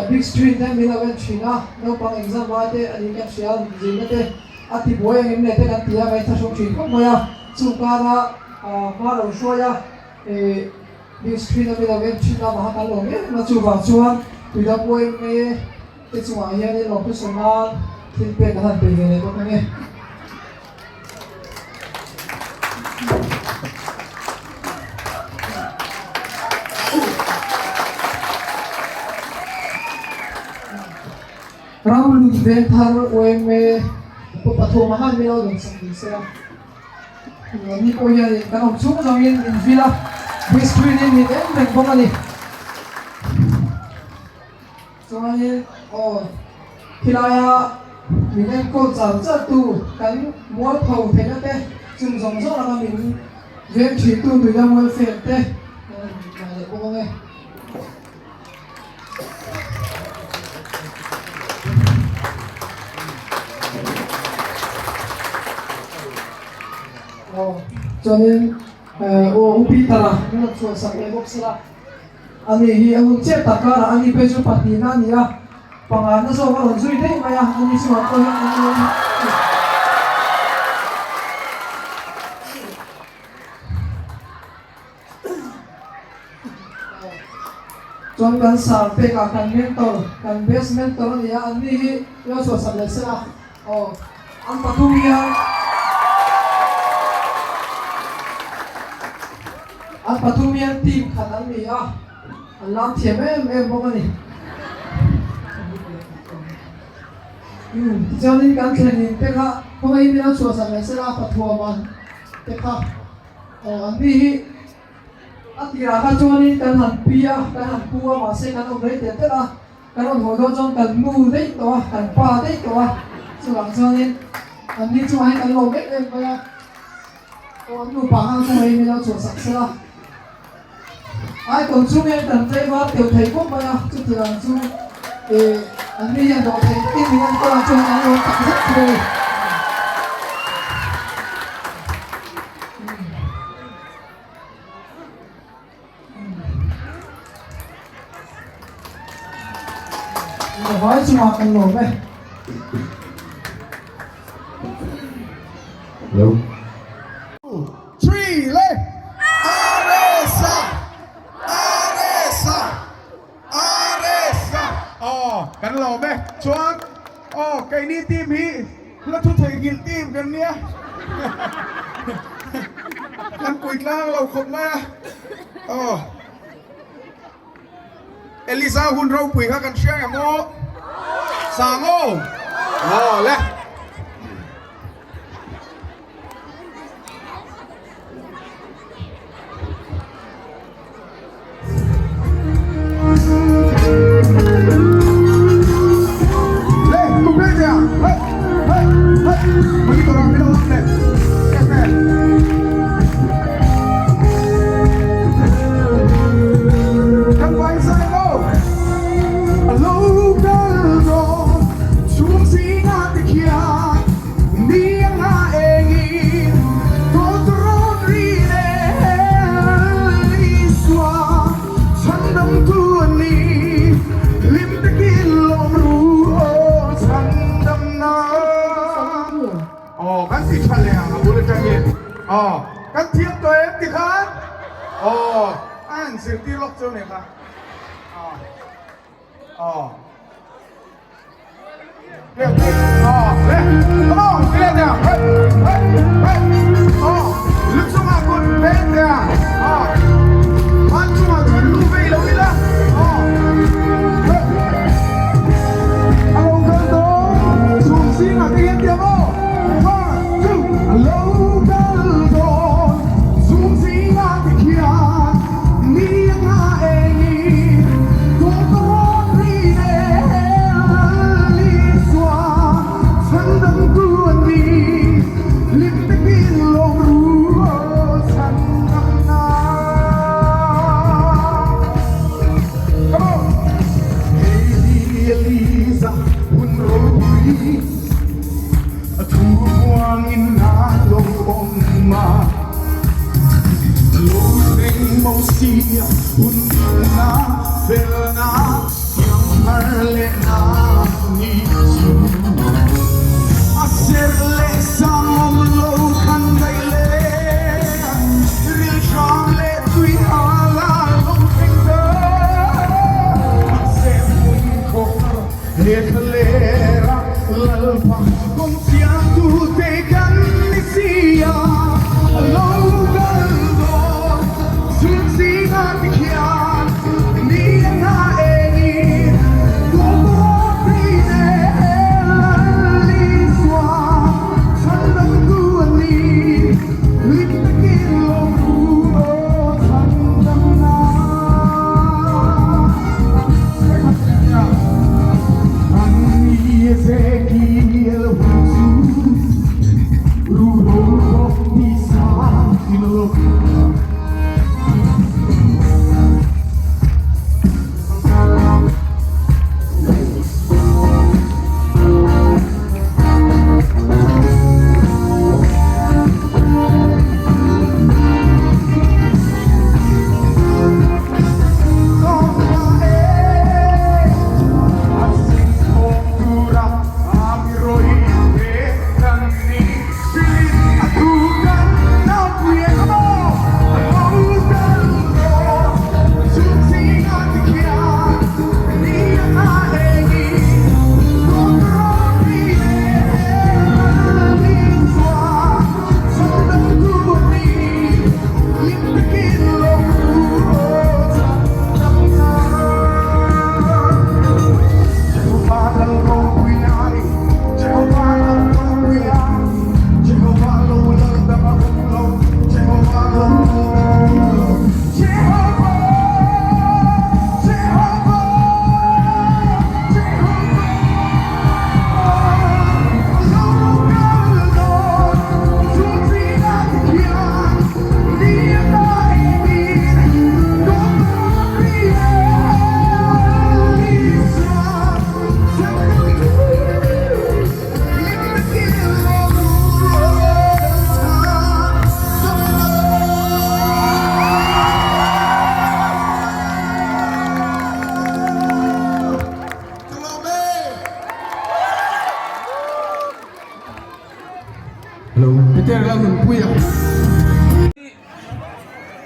big screen te min lo en thin a, naupang exam lai te a nih kan hria a, zirna te a ti buai ang em le te kan ti a, ngaihthla hrung thin khawp mai a. Chung kara hma lo hruai a big screen a min lo en thin a, maha kan lawm em em a, chuvang chuan tuidam YMA Te chungah hianin lawmthu sawi nan thil pek an han pe ve leh bawk ang e. Ram lut veng thar YMA paw pathum a han min lo dawn sak ni se a. Ni pawh hianin kan awm chhung zawngin in vil a, big screen in min en reng bawk a ni. Chuanin aw, khilaia min enkawl char char tu kan mualpho theihna te, chung zawng zawng laka min veng thin tu tuidam welfare te kan rawn dah leh bawk ang e. Aw, chuanin aw U Peter-a min rawn chhuahsak leh bawk sela. Ani hi a hun chiah tak karah ani phei chu pahnihna a ni a, pangana zawk a rawn zui daih mai a, ani chungah pawh hian an lo Chuan kan sar pekah kan mentor, kan best mentor a ni a, anni hi lo chhuahsak leh sela aw, an pathum hian An pathum hian team khat an ni a, an lam thiam em em bawk a ni. Tichuanin kan thlenin te kha khawngaihin min lo chhuahsak leh sela pathuama te kha aw an ni hi a tirah kha chuanin kan han pi a, kan han pu a mahse kan awm rei tel tel a, kan rawn haw dawn chuan kan nu daih tawh a, kan pa daih tawh a, chuvang chuanin an ni chungah hian kan lawm em em mai a. Aw an nupa khan khaw mai min lo chhuahsak sela. Icon chung hian kan tlaivar teuh thei khawp mai a, chutiang chu eh an mi hian dawh thei takin min enkawl ang chuan an lawm tak zet thei a ni. Vai chungah kan lawm e. Hello. Three le Aresa Aresa Aresa aw kan lawm e chuan aw keini team hi la thu theihnghilh team kan nia kan pui tlang lo khawp mai a aw Eliza hun ropui kha kan hria em aw sang aw aw le. ti tha leh ang a bul atangin. Aw, kan thiam tawh em tikhan? Aw, a han zirtir lawk chu ania kha. Aw, aw. Aw, le, come on, ti leh teh ang. Hey, hey, hey. Aw, lu chungah kut pen teh ang. Aw, ban chungah chuan lu vei lo ila. Aw, hey. A lo kal dawn, chhum zingah te hian tiang aw. One, two, a lo kal dawn, chhum zingah te khian ni anga engin tawp ka rawn ri leh Isua chhan dangtu a ni, hlim takin lawm ru aw chhan dang na. Come on! Hei Eliza hun ropui a thu muangin a lo awm a, lo thleng Mosia hun dikna felna thiam thar leh na ni chu. A serh leh sang awm lo khan daih leh ril hram leh tui hal a lo thleng ta. Mahse hmun khawhar he thlalera Lalpa kawng siamtute kan ni si a, a lo kal dawn chhun zinga ti khian ni anga engin tual pawh phei zel Lal Isua chhan dangtu a ni, hlim takin lawm ru aw chhan dangna.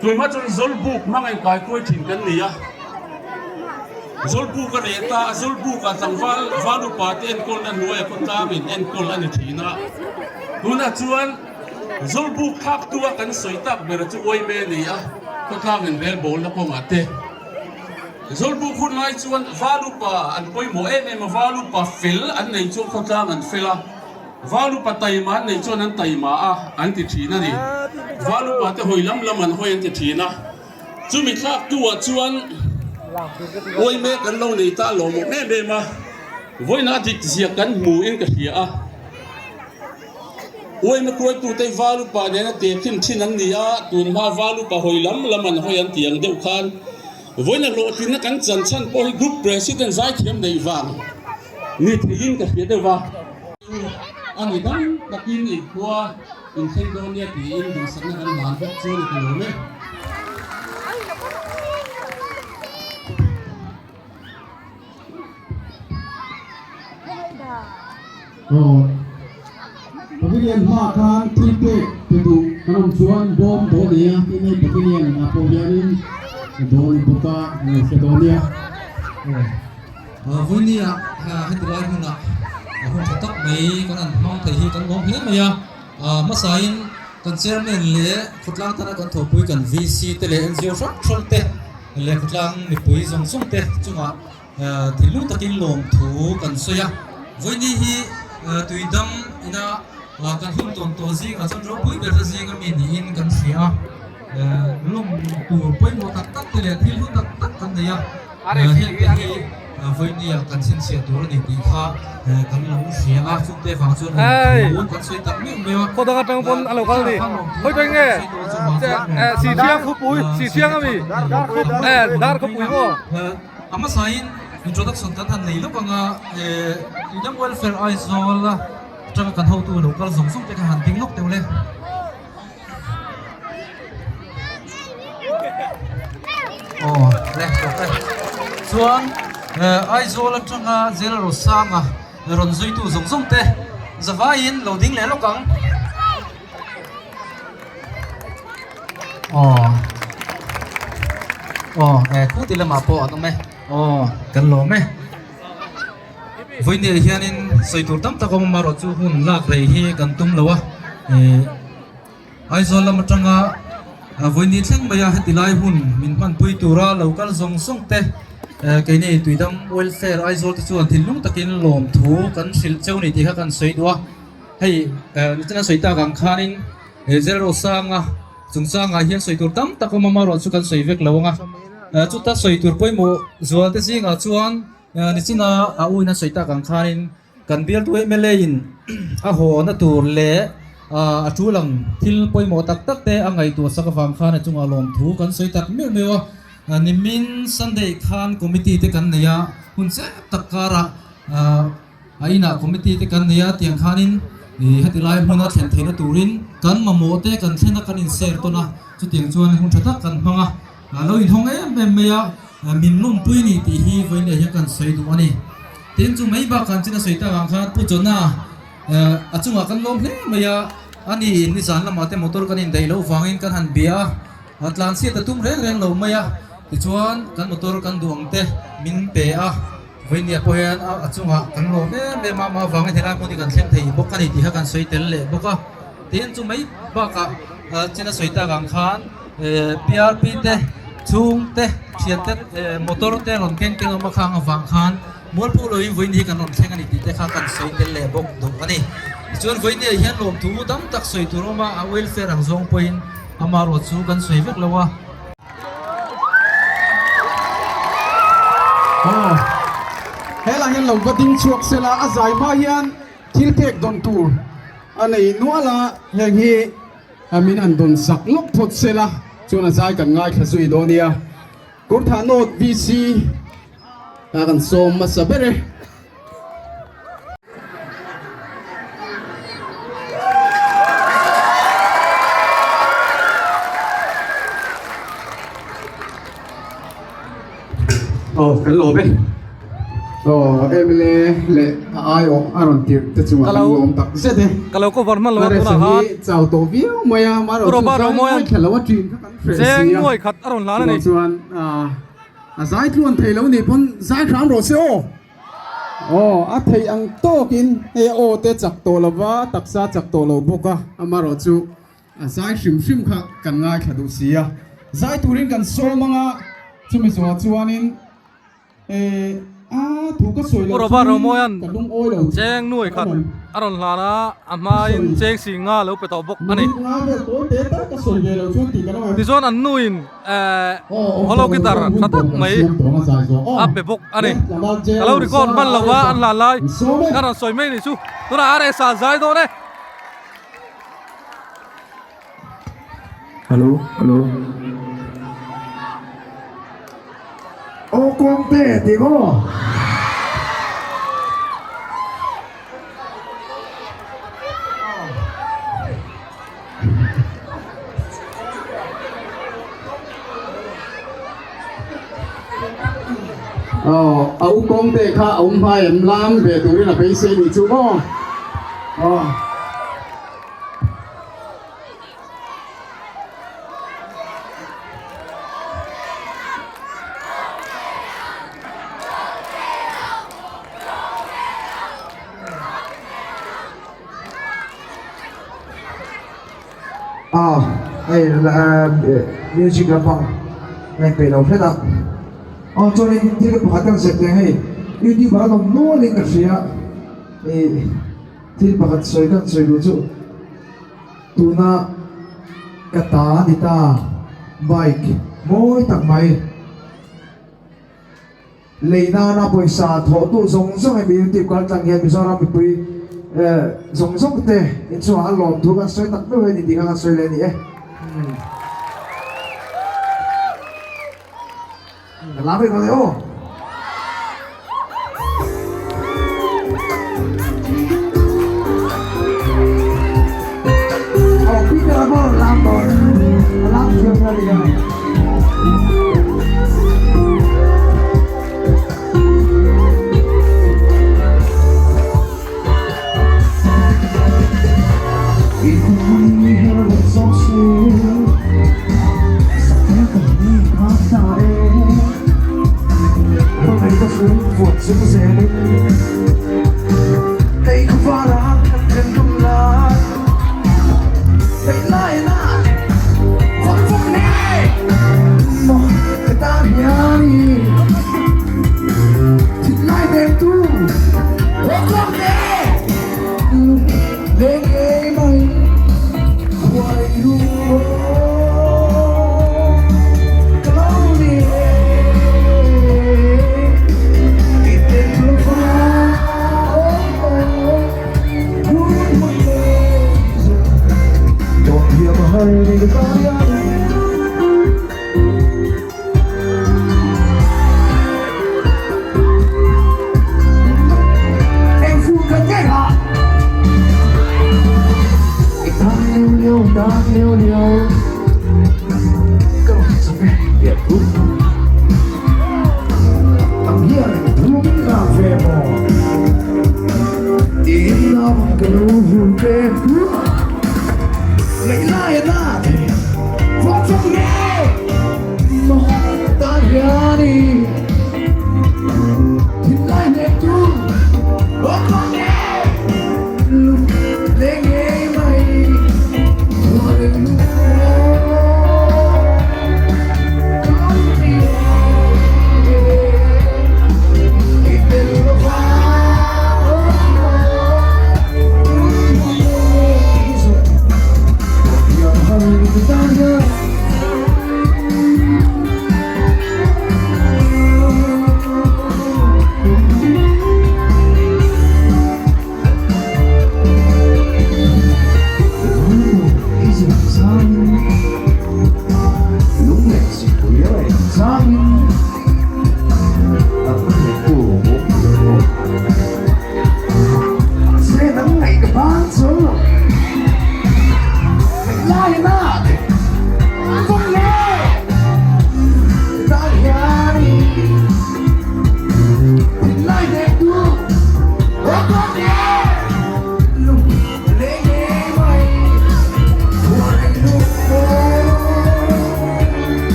Tuima chuan Zawlbuk hmanga inkaikuai thin kan ni a, Zawlbuk a reh ta a, Zawlbukah tlangval val upa te enkawlna hnuaia khawtlangin enkawl a ni thin a, tunah chuan Zawlbuk thlaktua kan sawi tak ber chu Uaime a ni a, khawtlangin relbawlna kawngah te. Zawlbuk hun lai chuan val upa an pawimawh em em a, val upa fel an nei chuan khawtlang an fel a, val upa taima an nei chuan an taima a an ti thin a ni. Val upa te hawi lam lam an hawi an ti thin a, chumi thlak tu ah chuan uai mek an lo nei ta lawmawm em em a, vawiin a dik zia kan hmu in ka hria a. Uaima kuaitute val upa nena tehkhin thin an ni a, tunhma val upa hawi lam lam an hawi an tih ang deuh khan vawiina hlawhtlinna kan chan chhan pawh hi group president zaithiam neih vang ni theiin ka hria deuh va. A ni dang takin inkhua inthleng dawn nia tiin duhsakna kan hlan bawk chu a ni ta lo e. Aw. Pavilion hmaah khan thil pek pe duh kan awm chuan bawm dawn a ni a, tin hei Pavilion ah pawh hianin a dawn bawk a, an lo hre dawn nia. Vawinia heti lai hmunah hun tha tak mai kan han hmang thei hi kan lawm hle mai a, hmasain kan chairman leh khawtlang tana kan thawhpui kan VC te leh NGO hrang hrang te leh khawtlang mipui zawng zawng te chungah Thinlung takin lawmthu kan sawi a, vawiini hi tuidam ina kan hun tawn tawh zingah chuan ropui ber te zinga mi niin kan hria a, lawm tur pawimawh tak tak te leh thil hlu tak tak kan nei a, heng te hi vawiini ah kan chhinchhiah tur a ni tih kha kan lo hria a, chungte vang chuan lawmthu kan sawi tak meuh meuh a. Khaw dang atang pawn a lo kal a ni, khawi khawi nge Sihchiang khawpui, Sihchiang a mi? Dar khawpui maw? A hmasain introduction kan han nei lawk ang a, Tuidam Welfare Aizawl atanga kan hotu lo kal zawng zawng te kha han ding lawk deuh le. Aw le tawk e. Chuan Aizawl atanga Jail Rosanga rawn zuitu zawng zawng te zavaiin lo ding leh lawk ang. Aw aw e khu ti lamah pawh an awm e aw kan lawm e vawinia hianin sawi tur tam tak a awm erawh chu hun lak rei hi kan tum lo a ih Aizawl lam atanga vawiini thleng mai a heti lai hun min hmanpui tura lo kal zawng zawng te keini Tuidam Welfare Aizawl te chuan thinlung takin lawmthu kan hrilh cheu ni tih kha kan sawi duh a. Hei nichina sawi tak ang khanin he Zero Sanga chungchangah hian sawi tur tam tak awm a, amaherawh chu kan sawi vek lo ang a. Chuta sawi tur pawimawh zual te zingah chuan nichina a uina sawi tak ang khanin kan bialtu mla in a hawna tur leh a tul ang thil pawimawh tak tak te a ngaihtuah sak avang khan a chungah lawmthu kan sawi tak meuh meuh a. Nimin Sunday khan committee te kan nei a, hun chep tak karah A inah committee te kan nei a, tiang khanin ih heti lai hmuna thlen theihna turin kan mamawh te kan thlen a, kan inser tawn a, chutiang chuan hun tha tak kan hmang a, lo inhawng em em mai a, min lawmpui ni tih hi vawiin hian kan sawi duh a ni. Tin, chu mai bakah an chin a sawi tak ang khan Pu Johna a chungah kan lawm hle mai a, ani nizan lamah te motor kan indaih loh vangin kan han bia a, A tlan chhiat a tum reng reng lo mai a, tichuan kan motor kan duh ang te min pe a, vawinia pawh hian a chungah kan lawm em em a, amah avangin helai hmun hi kan thleng thei bawk a ni tih kha kan sawi tel leh bawk a. Tin, chu mai bakah chen a sawi tak ang khan PRP te, chhung te, thian te, motor te rawn keng keng awm a khang avang khan mualphu loin vawiin hi kan rawn thleng a ni tih te kha kan sawi tel leh bawk duh a ni. Tichuan vawinia hian lawmthu tam tak sawi tur a awm a, a welfare ang zawng pawhin Amaherawh chu kan sawi vek lo a. Aw, helai hian lo va ding chhuak se la, a zai hma hian thil pek dawn tur a nei nual a, heng hi min han dawn sak lawk phawt se la, chuan a zai kan ngaithla zui dawn nia. Kurtha North VC a kan sawm hmasa ber e. Aw kan lawm e. Aw MLA leh a aiawh a rawn tirh te chungah kan lawm tak zet e. Ka lo cover hman lo a tunah khan. Chau tawh viau mai a, amaherawhchu zai ngaithla lo a ṭin kha kan hreh si a. Cheng nuai khat a rawn hlan a ni. Chuvang chuan a zai tluan thei lo nih pawn zai hram rawh se aw. Aw, a theih ang tawkin hei a aw te chak tawh lo va, taksa chak tawh lo bawk a, amaherawh chu a zai hrim hrim kha kan ngaithla duh si a, zai turin kan sawm ang a, chumi zawhah chuanin eh a thu ka sawi Pu loh Robert chuan Romawian ka lungawi lo cheng nuai khat a rawn hlan a, a hmain cheng si nga lo pe tawh bawk a ni. Minute nga vel tawi te tak ka sawi ve loh chuan tih ka lo em. Tichuan an nuin Hollow guitar tha tak mai a pe bawk a ni. Ka lo record hman lo va an hlan lai ka rawn sawi mai ni chu tunah RS ah zai dawn e. Hello hello Aw kawngte tih maw. Aw a u kawng te kha a awm hmai an lam ve turin a beisei nih chu maw aw. A hei music lampang ngaih peih lo hret a aw chuanin thil pakhat kan zep teh hei youtuber an awm nual in ka hria ih thil pakhat sawi kan sawi duh chu tuna ka ta a ni ta bike mawi tak mai. Lei nana pawisa thawhtu zawng zawng hemi YouTube kal tlang hian Mizoram mipui zawng zawng te inchungah an lawm thu kan sawi tak meuh e ni tih kha kan sawi leh a ni e. Ka lam rih lo e aw. Aw Peter a bawr lam dawn a lam thiam vel a ni.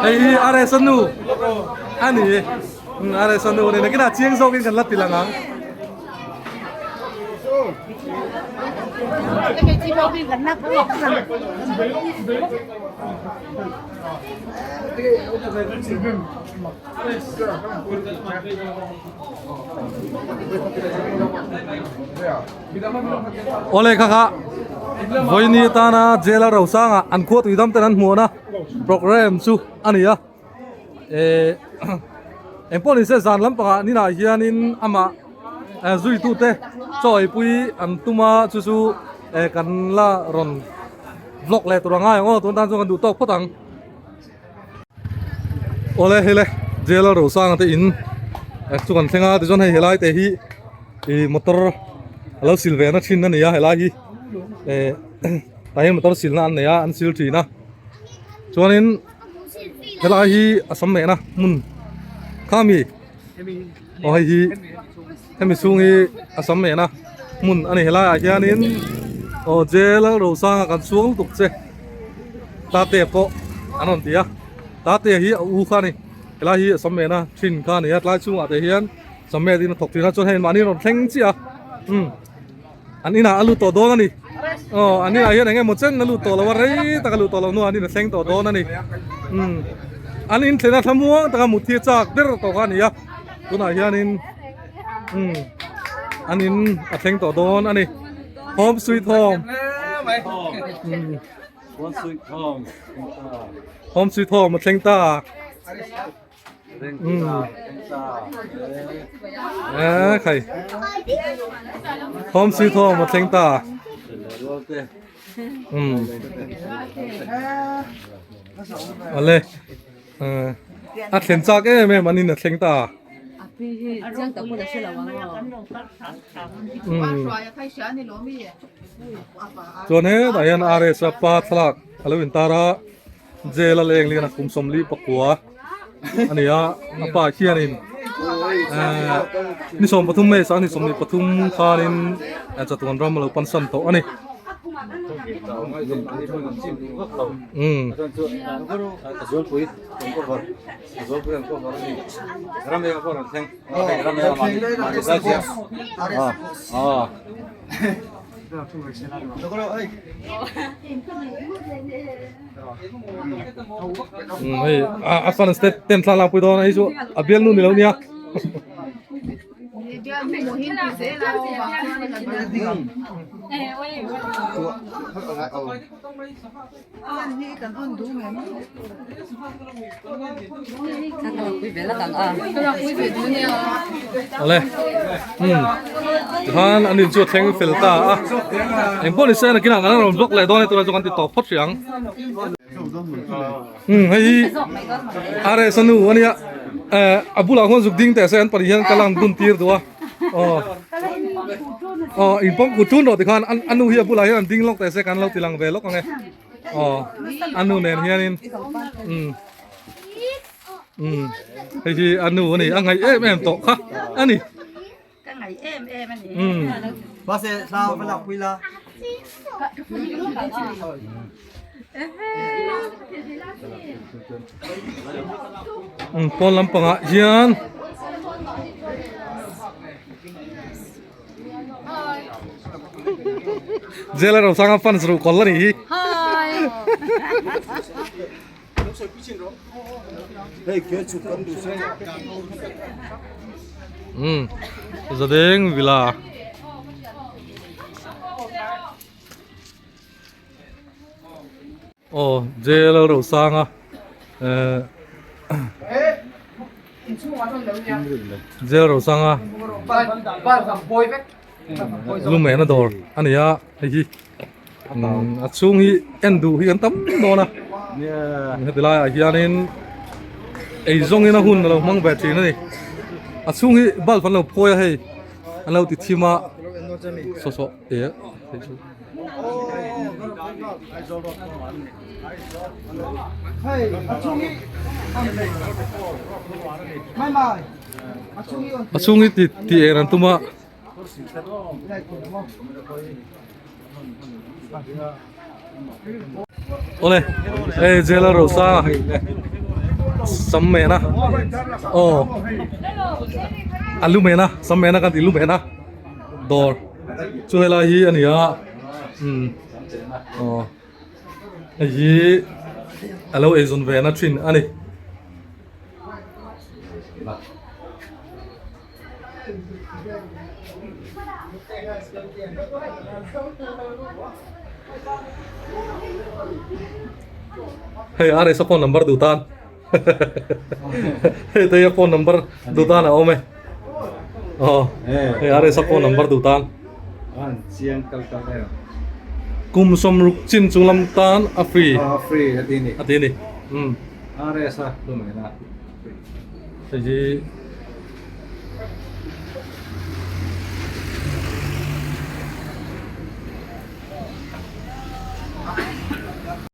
Hei hi RS nu a ni RS nu a ni nakinah chiang zawkin kan la ti lang ang. Awle kha kha vawiini atana jail a rosanga an khua tuidam ten an hmuhna program chu a ni a eh engpawh ni se zan lampangah ninah hianin amah. Zuitute chaw eipui an tum a chu chu kan la rawn vlog leh tur a ngai ang aw tun tan chuan kan duh tawk phawt ang. Awle hei le jail a rosanga te in chu kan thleng a tichuan hei helai te hi ih motor a lo sil ve na thin a ni a helai hi eh tah hian motor silna an nei a an sil thin a chuanin helai hi a sam lehna hmun khami aw hei hi hemi chhung hi a sam lehna hmun a ni helaiah hianin aw jail a rosanga kan chhuang lutuk che tate pawh an rawn ti a tate hi a u kha a ni helai hi a sam lehna thin kha a ni a tlai chhungah te hian sam leh ding a thawk thin a chuan hei mahni rawn thleng chiah a umm. An inah a lut tawh dawn a ni. Aw, an inah hian eng emaw chen a lut tawh lo a, rei tak a lut tawh lo hnuah an in a thleng tawh dawn a ni. Umm, an in thlen a thlamuang taka mut hi a chak ber tawh kha a ni a, tunah hianin umm an in a thleng tawh dawn a ni. Home sweet home. Umm. Home sweet home a thleng ta. Eee khai home sweet home a thleng ta umm awle a thlen chak em em an in a thleng ta umm chuan hetah hian RS a pa thlalak a lo intar a. Jail a leng lian a kum 44 a ni a a pa hianin ehh ni 13 mai sang ni 23 khanin chatuan ram a lo pan san tawh a ni. Umm. Hei a fan step ten thla lakpui dawn a hei chu a bialnu ni lo nia. Awle umm tikhan an in chu a thleng fel ta a engpawh ni se nakinah kan rawn vlog leh dawn e tunah chu kan ti tawp phawt hrih ang umm hei hi RS a nu ania eh a bulah khuan zuk ding teh se an pahnih hian ka lang dun tir duh a aw aw in pawm kut tun rawh tikhan a nu hi a bulah hian an ding lawk teh se kan lo ti lang ve lawk ang e aw a nu nen hianin umm umm hei hi a nu a ni a ngaih em em tawh kha a ni ka ngaih em em a ni umm Mahse thla va lak pui la. Umm pawn lampangah hian Jail a rosanga fans ruh kawl a nih hi. Umm Zadeng Villa. Aw jail a rosanga eh jail rosanga lumehna dawr a ni a hei hi a chhung hi en duh hi an tam dawn a heti laiah hianin eizawngin a hun a lo hmang ve thin a ni a chhung hi bulb an lo phawi a hei an lo ti thim a saw saw eh hei chu. A chhung hi ti ti eng an tum a. Awle hei jail a rosa sam mehna aw a lu mehna sam mehna kan tih lu mehna dawr chu helai hi a ni a umm aw hei hi a lo eizawn ve na thin a ni. Hei RS a phone number duh tan hei te hi a phone number duh tan a awm e. Aw hei RS a phone number duh tan. An chiang kal kal em. Kum 60 chin chung lam tan a free. A free a ti ni. A ti ni. Um. RS a tu mai na. Hei hi.